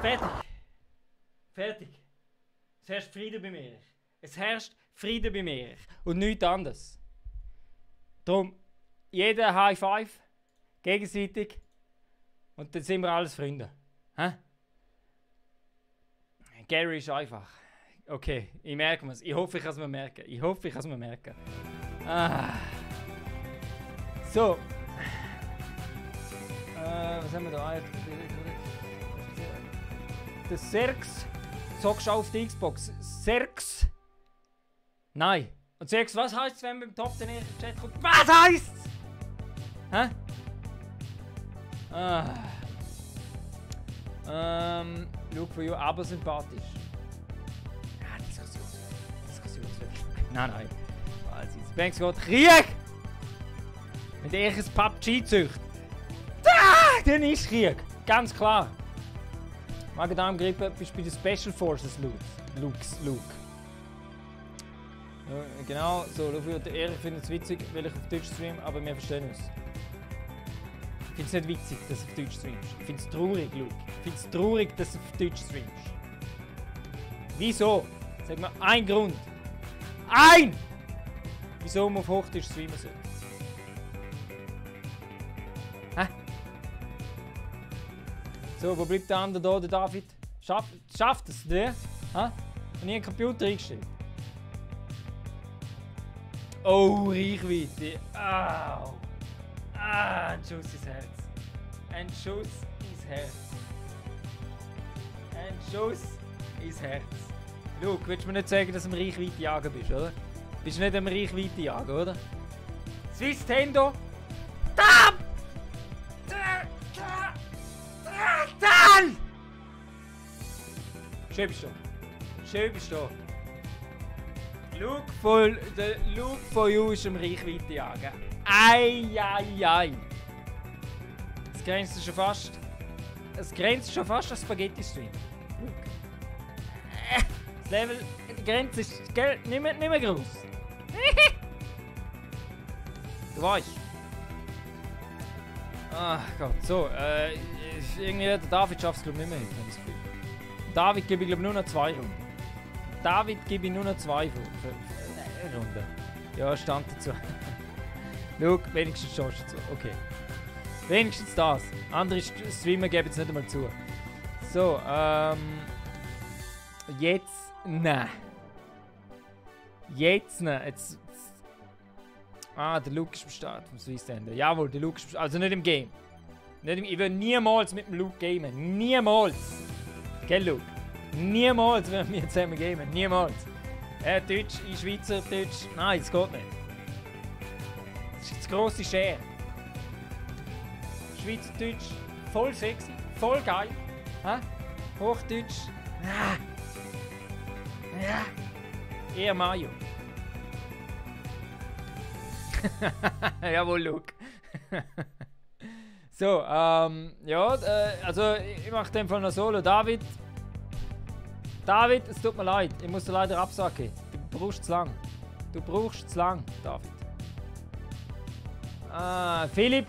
Fertig. Fertig. Es herrscht Friede bei mir. Es herrscht Friede bei mir. Und nichts anderes. Darum, jeder High Five. Gegenseitig. Und dann sind wir alles Freunde. Hä? Gary ist einfach. Okay, ich merke es. Ich hoffe, ich kann es mir merken. Ah. So. Was haben wir da? Der Serx. Zockst du auf die Xbox? Serx. Nein. Und Serx, was heisst es, wenn man beim Top den ersten Chat kommt? Was heisst es? Hä? Look for you, aber sympathisch. Ja, Diskussion ist wirklich. Nein. Also, jetzt Banks geht Krieg! Wenn der ein PUBG zücht, dann ist Krieg. Ganz klar. Magen-Darm Grippe bist du bei den Special Forces, Luke. Ja, genau, so, Erich findet es witzig, weil ich auf Deutsch stream, aber wir verstehen uns. Ich finde es nicht witzig, dass du auf Deutsch streamst. Ich finde es traurig, Luke. Ich finde es traurig, dass du auf Deutsch streamst. Wieso? Sag mir einen Grund. Wieso man auf Hochdeutsch streamen soll. Hä? So, wo bleibt der andere da, der David? Schafft es, der? Hä? Und ich einen Computer eingestellt. Oh, Reichweite. Au. Ein Schuss ins Herz. Ein Schuss ins Herz. Luke, willst du mir nicht sagen, dass du am Reichweite jagen bist, oder? Bist du nicht am Reichweite jagen, oder? Swiss Tendo. Dann! Schön bist du. Luke von you ist am Reichweite jagen. Ei. Es grenzt schon fast an Spaghetti-Stream. Das Level, die Grenze ist nicht mehr groß. Du weißt. Ach Gott, so, irgendwie der David schafft es glaube ich nicht mehr. David gebe ich glaube nur noch 2 Runden. Runden. Ja, stand dazu. Schau, wenigstens schaust du dazu. Okay. Wenigstens das. Andere Streamer geben es nicht einmal zu. So, jetzt. Nein. Jetzt. Der Luke ist am Start vom Swiss Ender. Jawohl, der Luke ist am Start. Also nicht im Game. Ich will niemals mit dem Luke gamen. Niemals. Gell, Luke? Niemals werden wir zusammen gamen. Niemals. Deutsch, ich Schweizerdeutsch. Nein, das geht nicht. Das ist das grosse Schere. Schweizerdeutsch, voll sexy, voll geil. Hochdeutsch, eher Mayo. Jawohl, Luke. So, also ich mache den Fall noch solo. David, es tut mir leid, ich muss dir leider absagen. Du brauchst zu lang. David. Philipp,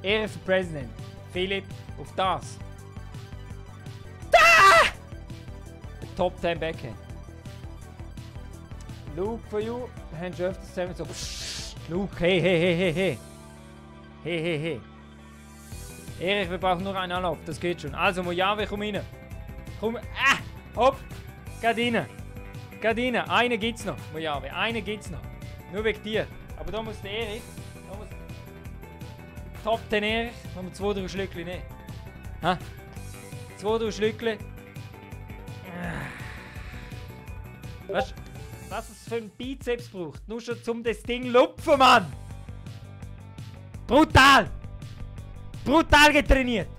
Ehre für Präsident. Philipp, auf das. Top 10 Backhand. Luke for you, haben schon öfters zusammen so. Luke, hey. Erich, wir brauchen nur einen Anlauf, das geht schon. Also, Mojave, komm rein. Hopp, geht rein. Einen gibt's noch, Mojave, Nur wegen dir. Aber da muss der Erich, Top 10 Erich, haben wir 2-3 Schlückchen nehmen. 2-3 Schlückchen. Weißt du, was es für einen Bizeps braucht? Nur schon zum das Ding lupfen, Mann! Brutal getrainiert!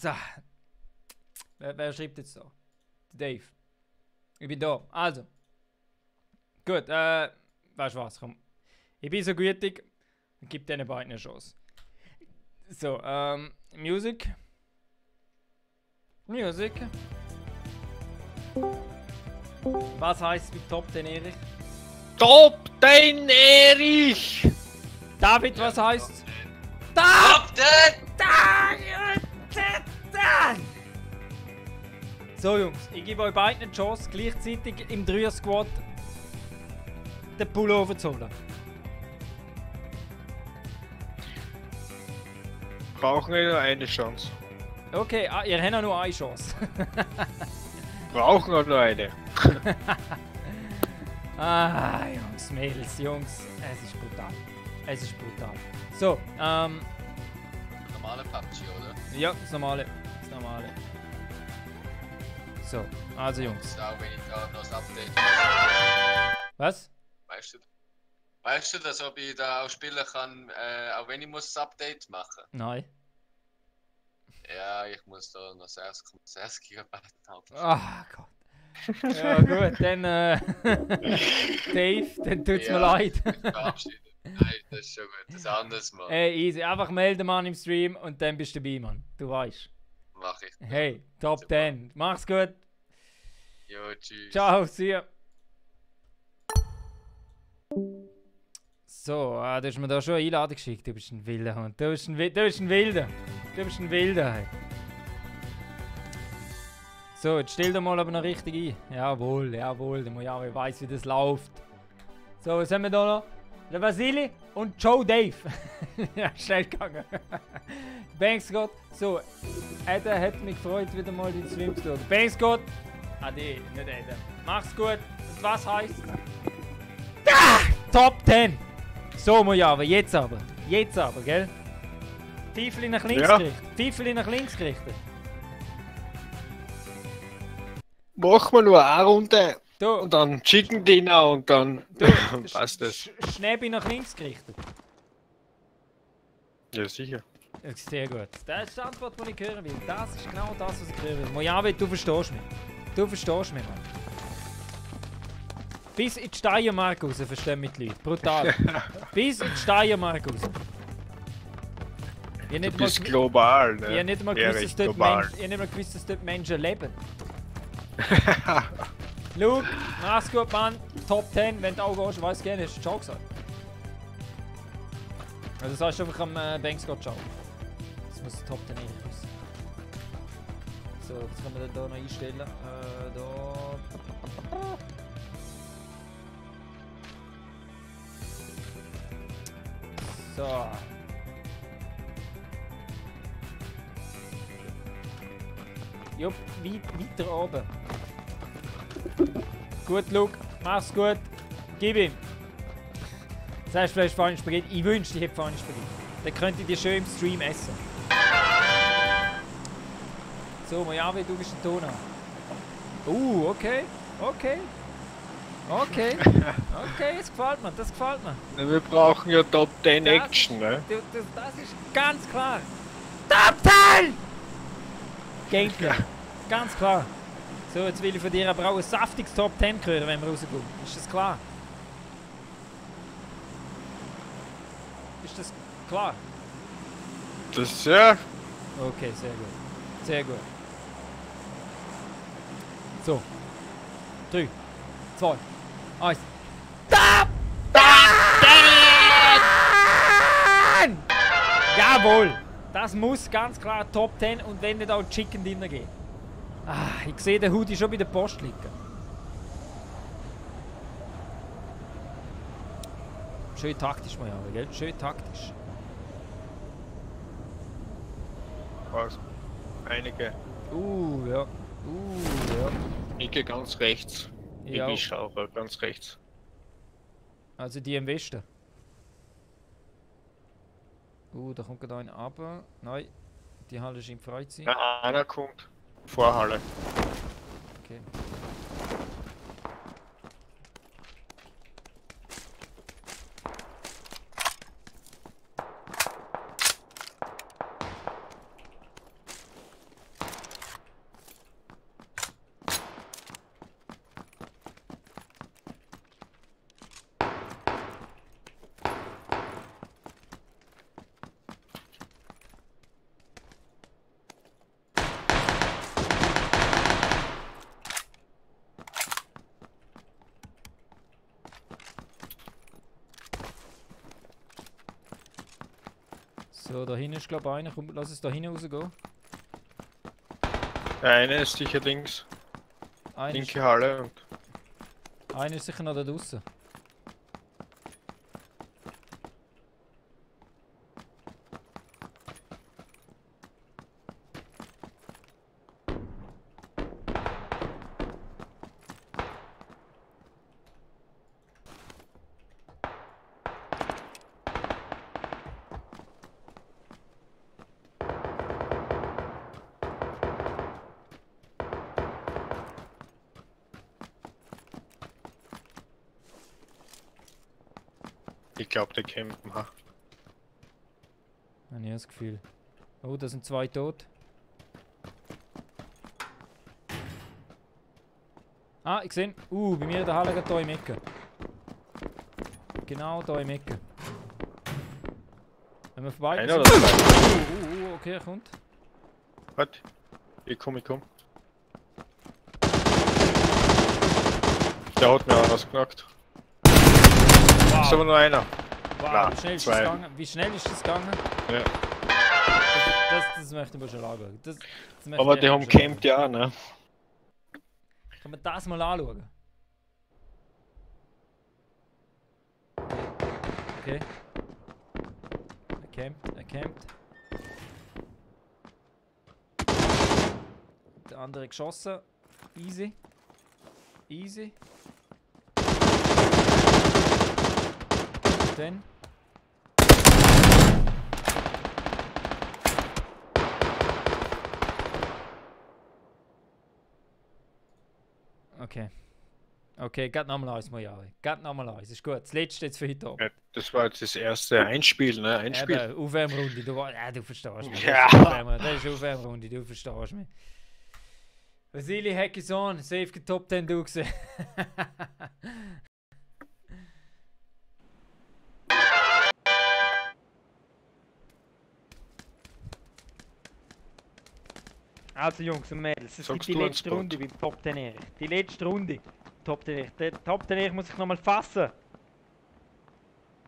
So. Wer schreibt jetzt so? Dave. Ich bin da. Also. Gut, weißt du was, komm. Ich bin so gütig und gebe diesen beiden eine Chance. So, Music. Music. Was heisst bei Top 10 Erich? Top 10 Erich! David, was heisst? Top 10! So Jungs, ich gebe euch beiden eine Chance, gleichzeitig im 3er-Squad den Pullover zu holen. Brauchen wir nur eine Chance. Okay, ihr habt nur eine Chance. Brauchen wir nur eine. Jungs, Mädels, Jungs, es ist brutal. Es ist brutal. So, Normale PUBG, oder? ja, das normale. So, also Jungs. Auch wenn ich da noch das Update. Was? Weißt du, dass ob ich da auch spielen kann, auch wenn ich muss das Update machen? Nein. Ja, ich muss da noch 6,6 GB haben. Ah Gott. Ja gut, dann Dave, dann tut's mir leid. Verabschieden. Nein, das ist schon gut. Das anderes Mal. Ey, easy, einfach melden Mann im Stream und dann bist du dabei, Mann. Du weißt. Mach ich. Hey, Top 10. Mach's gut. Jo, tschüss. Ciao, see ya. So, du hast mir da schon eine Einladung geschickt. Du bist ein wilder Hund. Du bist ein wilder. Hey. So, jetzt stell dir mal aber noch richtig ein. Jawohl, der Mojave weiß, wie das läuft. So, was haben wir da noch? Der Vasili und Joe Dave. Ja, schnell gegangen. Bankscott. So, Eder hat mich gefreut, wieder mal den Stream zu schauen. Bankscott. Ade, nicht Eder. Mach's gut. Und was heißt? Top 10. So, Mojave, jetzt aber, gell? Pfeifeli nach links gerichtet. Pfeifeli nach links gerichtet. Machen wir nur eine Runde Du, und dann Chicken Dinner und dann passt das. Schnäbi nach links gerichtet. Ja, sicher. Sehr gut. Das ist die Antwort, die ich hören will. Das ist genau das, was ich hören will. Mojave, du verstehst mich. Mann. Bis in die Steiermark raus, verstehen mich die Leute. Brutal. Bis in die Steiermark raus. Du bist global, ne? Ich habe nicht mal gewusst, dass dort Menschen leben. Luke, mach's gut, Mann. Top 10, wenn du auch gehst, weiss gerne, hast du Ciao gesagt. Also sagst du einfach am Bankscott Ciao. Das muss Top 10 eigentlich wissen. So, was kann man denn da noch einstellen? Da. So. Jupp, weiter oben. Gut, Luke, mach's gut. Gib ihm. Sagst vielleicht Pfanne Spaghetti? Ich wünschte, ich hätte Pfanne Spaghetti. Dann könnt ihr die schön im Stream essen. So, Mojave, du bist ein Toner. Okay. Okay, das gefällt mir. Wir brauchen ja Top 10 Das- Action, ne? Das ist ganz klar. Top 10! Gameplay. Ganz klar. So, jetzt will ich von dir aber auch ein saftiges Top 10 hören, wenn wir rauskommen. Ist das klar? Ist das klar? Das ja. Okay, sehr gut. Sehr gut. So. 3, 2, 1. Top 10! Jawohl! Das muss ganz klar Top 10 und wenn nicht auch Chicken Dinner gehen. Ich sehe den Hoodie schon bei der Post liegen. Schön taktisch, Mojave, gell? Schön taktisch. Was? Einige. Ja. Ich gehe ganz rechts. Ja. Ich schaue ganz rechts. Also die im Westen. Da kommt gerade einer runter. Nein, die Halle ist im Freizeit. Ja, einer kommt. Vorhalle. Okay. So, da hinten ist glaube ich einer. Komm, lass es da hinten rausgehen. Der eine ist sicher links. Einer ist, Linke Halle und. einer ist sicher noch da draußen. Ich glaube, der campen. Ha. Habe ich das Gefühl. Oh, da sind zwei tot. Ah, ich sehe. Bei mir in der Halle geht da im Ecke. Genau da im Ecke. Wenn wir vorbei Einer oder zwei? okay, er kommt. Warte. Ich komm. Der hat mir auch ausgenockt. Wow, Ist aber nur einer. wow, Nein, wie schnell ist zwei. das gegangen? Wie schnell ist das gegangen? Ja. Das möchte ich mal schon anschauen. Das möchte Aber ich die echt haben mal schon campt ja, ne? anschauen. Kann man das mal anschauen? Okay. Er campt. Der andere geschossen. Easy. Und dann. Okay, geht nochmal eins, Mojave. Geht nochmal eins, ist gut. Das letzte jetzt für heute Abend. Ja, das war jetzt das erste Einspiel, ne? Einspiel. Eben, Aufwärmrunde, du verstehst mich. Ja. Das ist Aufwärmrunde, du verstehst mich. Vasili Hackison, safe Top 10 du gesehen. Also Jungs und Mädels, es gibt Sagst die du einen letzte Spot? Runde beim Top 10 Erich. Die letzte Runde. Top 10 Erich. Der Top 10 Erich muss ich nochmal fassen.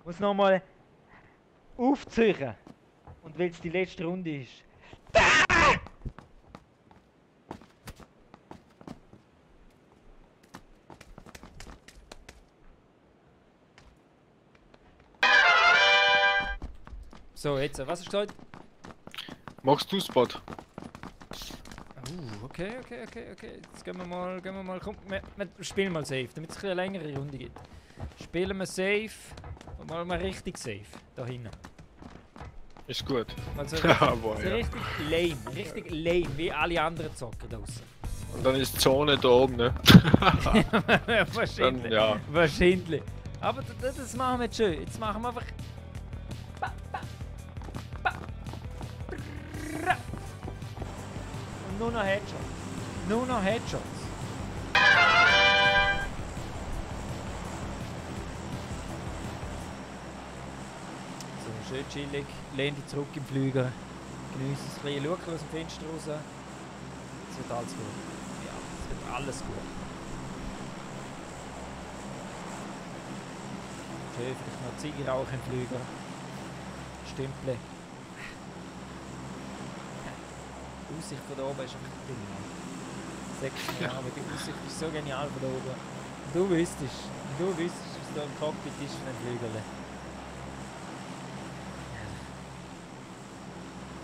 Muss nochmal aufziehen. Und weil es die letzte Runde ist. So, jetzt, was hast du gesagt? Machst du Spot? Okay. Jetzt gehen wir mal, komm, wir spielen mal safe, damit es eine längere Runde gibt. Spielen wir safe, mal richtig safe, da hinten. Ist gut. Also Aber so ja. richtig lame, wie alle anderen Zocker da draußen. Und dann ist die Zone da oben, ne? Wahrscheinlich. Dann, ja. Wahrscheinlich. Aber das machen wir jetzt schön. Jetzt machen wir einfach. Und nur noch Headshots. So, schön chillig. Lehn dich zurück im Flüger. Genieß es ein bisschen. Schau aus dem Fenster raus. Es wird alles gut. Ja, es wird alles gut. Schön, vielleicht noch Zigarre im Flüger. Stümple. Die Aussicht von da oben ist einfach genial. Sagst du, aber die Aussicht ist so genial von da oben. Du wüsstest, wie es da im Cockpit ist von dem Flügel.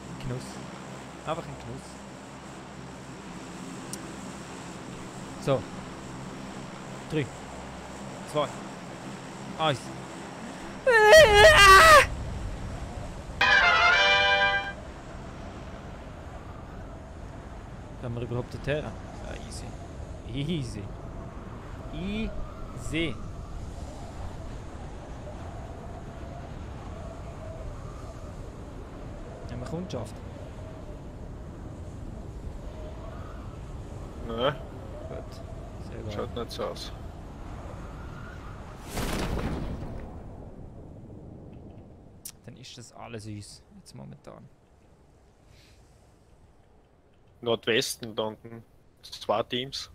Ein Genuss. Einfach ein Genuss. So. 3, 2, 1. Können wir überhaupt dorthin? Ja, easy. Haben wir Kundschaft? Ne? Gut. Sehr gut. Schaut nicht so aus. Dann ist das alles uns. Jetzt momentan. Nordwesten, da unten 2 Teams.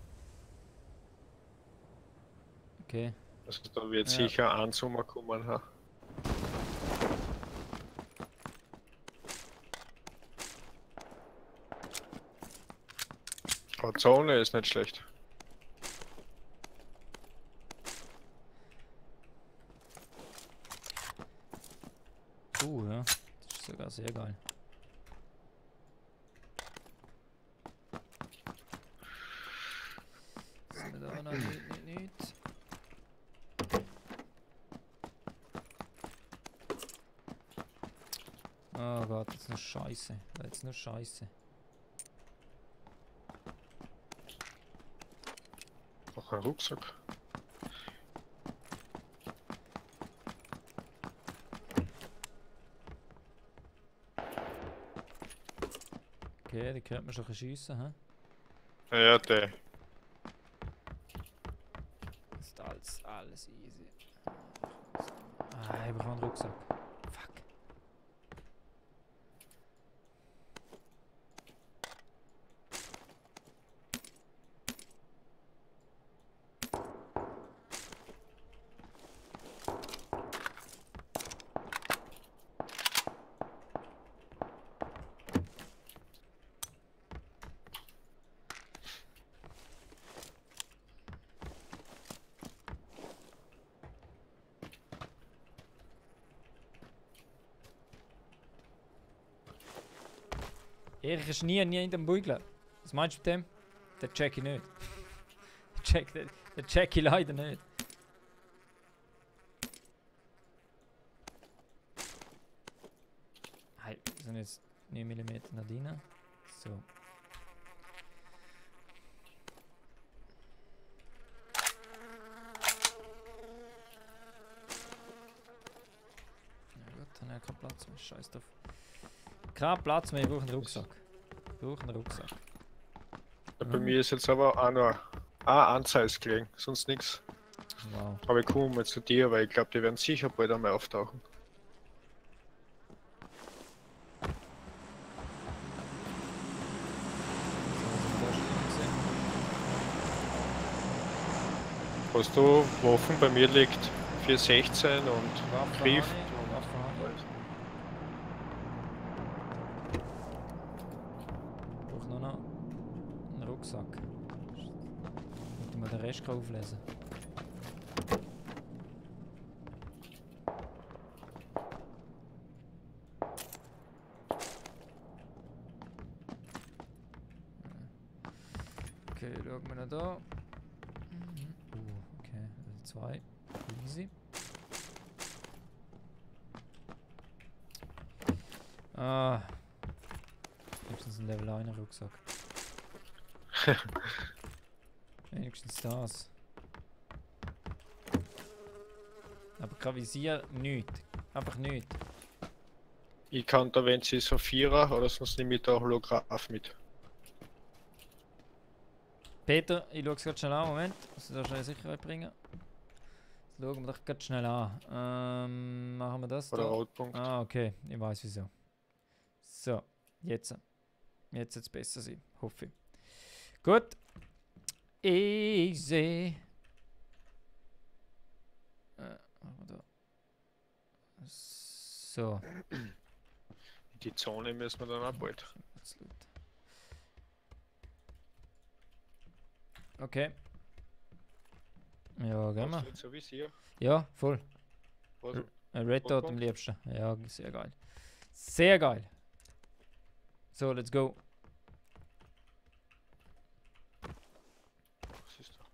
Okay. Also da wird Ja. sicher ein Sommer kommen. Ha. Zone ist nicht schlecht. Ja. Das ist sogar sehr geil. Sind wir da noch nicht. Oh Gott, jetzt nur Scheiße. Jetzt nur Scheiße. Noch ein Rucksack. Okay, die könnte man schon schiessen, hä? Ja, der. Ist alles easy. Ah, ich bekomme einen Rucksack. Fuck. Erich ist nie in dem Beutel. Was meinst du mit dem? Den check ich nicht. Den check ich leider nicht. Hey, wir sind jetzt 9 mm nach drinnen. So. Ja gut, dann habe ich keinen Platz mehr. Scheiß drauf. Kein Platz mehr, ich brauche einen Rucksack. Bei mir ist jetzt aber auch nur eine Anzeige gelegen, sonst nichts. Wow. Aber ich komme mal zu dir, weil ich glaube, die werden sicher bald einmal auftauchen. Hast du Waffen? Bei mir liegt 416 und Griff. Ich brauche nur noch einen Rucksack. Damit man den Rest auflesen kann. Okay, schauen wir noch da. Okay, also 2. Easy. Ah. Wenigstens ein Level 1 Rucksack. Wenigstens das. Aber kein Visier, nichts. Einfach nichts. Ich kann da, wenn sie so Vierer oder sonst nehme ich da Holograph mit. Peter, ich schaue es gerade schnell an. Moment, muss ich da schnell Sicherheit bringen. Das schauen wir doch gerade schnell an. Machen wir das Oder da? Rotpunkt. Ah, okay, ich weiß wieso. So, jetzt. Jetzt wird es besser sein, hoffe ich. Gut. Easy. Machen wir da. So. Die Zone müssen wir dann auch bald. Absolut. Okay. Ja, gehen wir. So wie hier. Ja, voll. Was? Red Dot am liebsten. Ja, sehr geil. Sehr geil. So, let's go. Was ist da?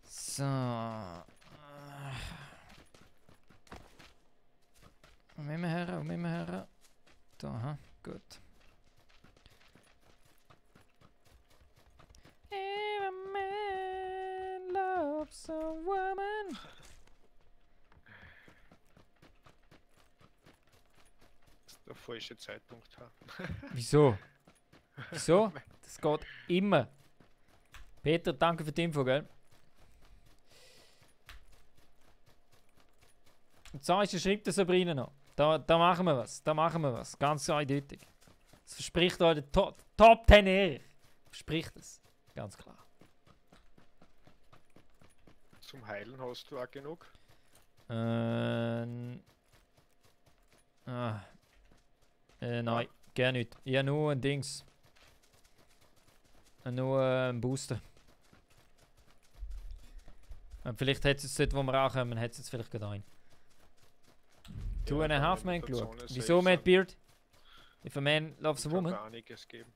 So. Mit mir her. Da, aha, gut. Every man loves a woman. Das ist der falsche Zeitpunkt. Wieso? Wieso? Das geht immer. Peter, danke für die Info, gell? Und so schreibt der Sabrina noch. Da machen wir was. Ganz eindeutig. Das verspricht euch der Top 10 Ehre. Verspricht es. Ganz klar. Zum Heilen hast du auch genug? Ah. Nein, gerne nicht. Ich habe nur ein Dings. Nur einen Booster. Vielleicht hat es jetzt dort, wo wir ankommen, hat es jetzt vielleicht gerade einen. Two and a half man geschaut. Wieso, Matt Beard? If a man loves a woman? Einiges geben.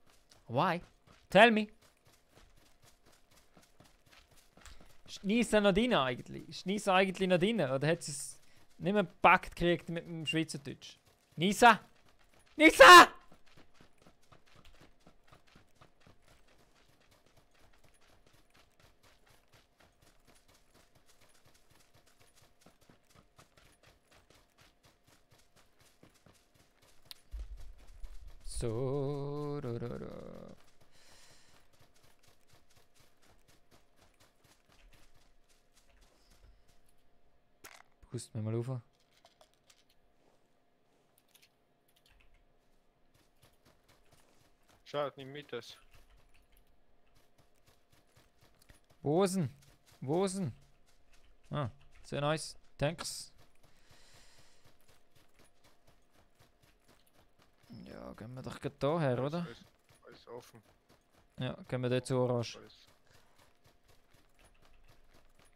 Why? Tell me. Ist er noch drin eigentlich? Ist Nisa eigentlich noch drin? Oder hat sie es nicht mehr gepackt gekriegt mit dem Schweizerdeutsch? Nisa! Nisa! So. Pust mir mal auf. Schaut, nimm mit das. Wo ist denn? Wo ist denn? Ah, sehr nice. Thanks. Ja, gehen wir doch gerade da her, oder? Alles offen. Ja, gehen wir dort zu Orange. Alles.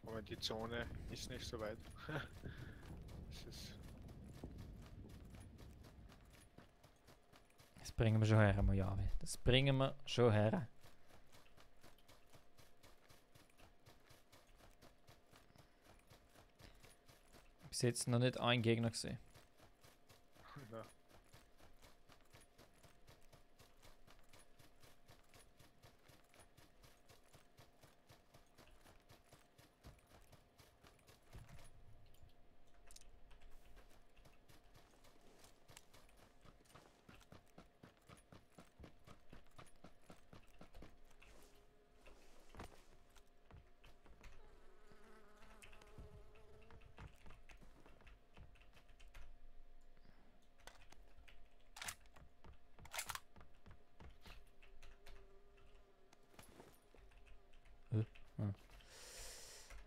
Aber die Zone ist nicht so weit. Das ist Das bringen wir schon her, Mojave. Das bringen wir schon her. Bis jetzt noch nicht ein Gegner gesehen. ja.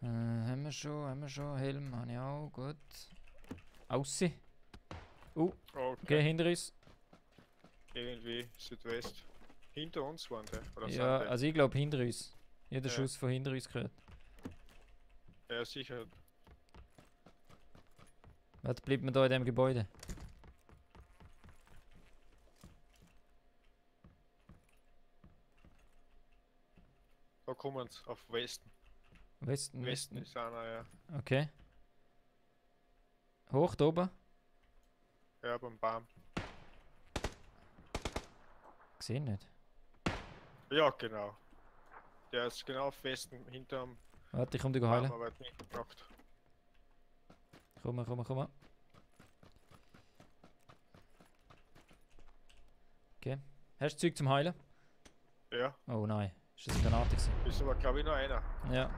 Haben wir schon. Helm habe ich auch, gut. Aussie. Okay. Hinter uns. Irgendwie Südwest. Hinter uns waren die. Oder Ja, sind also ich glaube hinter uns. Ich habe den Ja. Schuss von hinter uns gehört. die? Ja, sicher. Was bleibt mir da in dem Gebäude? Da kommen sie auf Westen. Westen, Westen Westen. ist einer, ja. Okay. Hoch, da oben. Ja, beim Baum. Gesehen nicht. Ja, genau. Der ist genau auf Westen hinterm Warte, ich komm dich Baum, heilen. aber hat nicht gebracht. Komm. Okay. Hast du Zeug zum Heilen? Ja, Oh nein. Ist das eine Granate gewesen? ist aber glaube ich nur einer. Ja.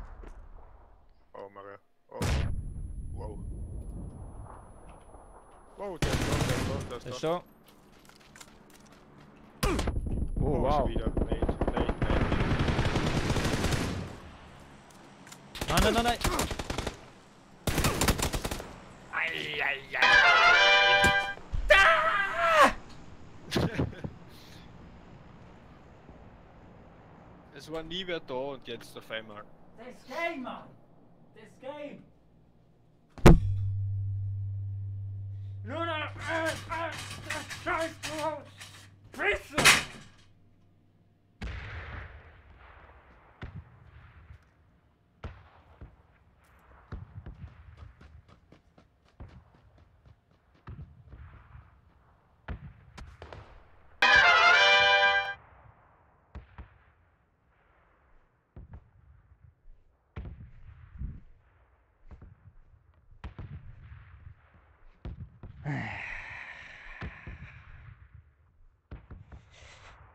Oh, Maria. Oh. Wow. Wow, der ist Der ist da. da. Oh, wow. Schon wieder. Nein. Nein. Es war nie wer da und jetzt auf einmal. Das Game, Mann! Das Game! Nur noch Scheiß Pisse!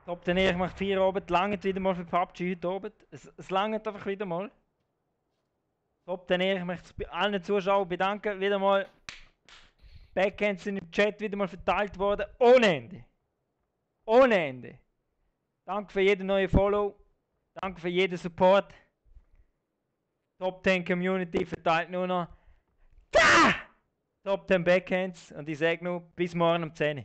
Top den ich mache 4 Abend, langt wieder mal für PUBG heute Abend. Es langt einfach wieder mal. Top den ich möchte bei allen Zuschauern bedanken. Wieder mal Backends in im Chat wieder mal verteilt worden. Ohne Ende. Ohne Ende. Danke für jeden neuen Follow. Danke für jeden Support. Top 10 Community verteilt nur noch. Da! Top 10 Backhands und ich sage nur bis morgen um 10 Uhr.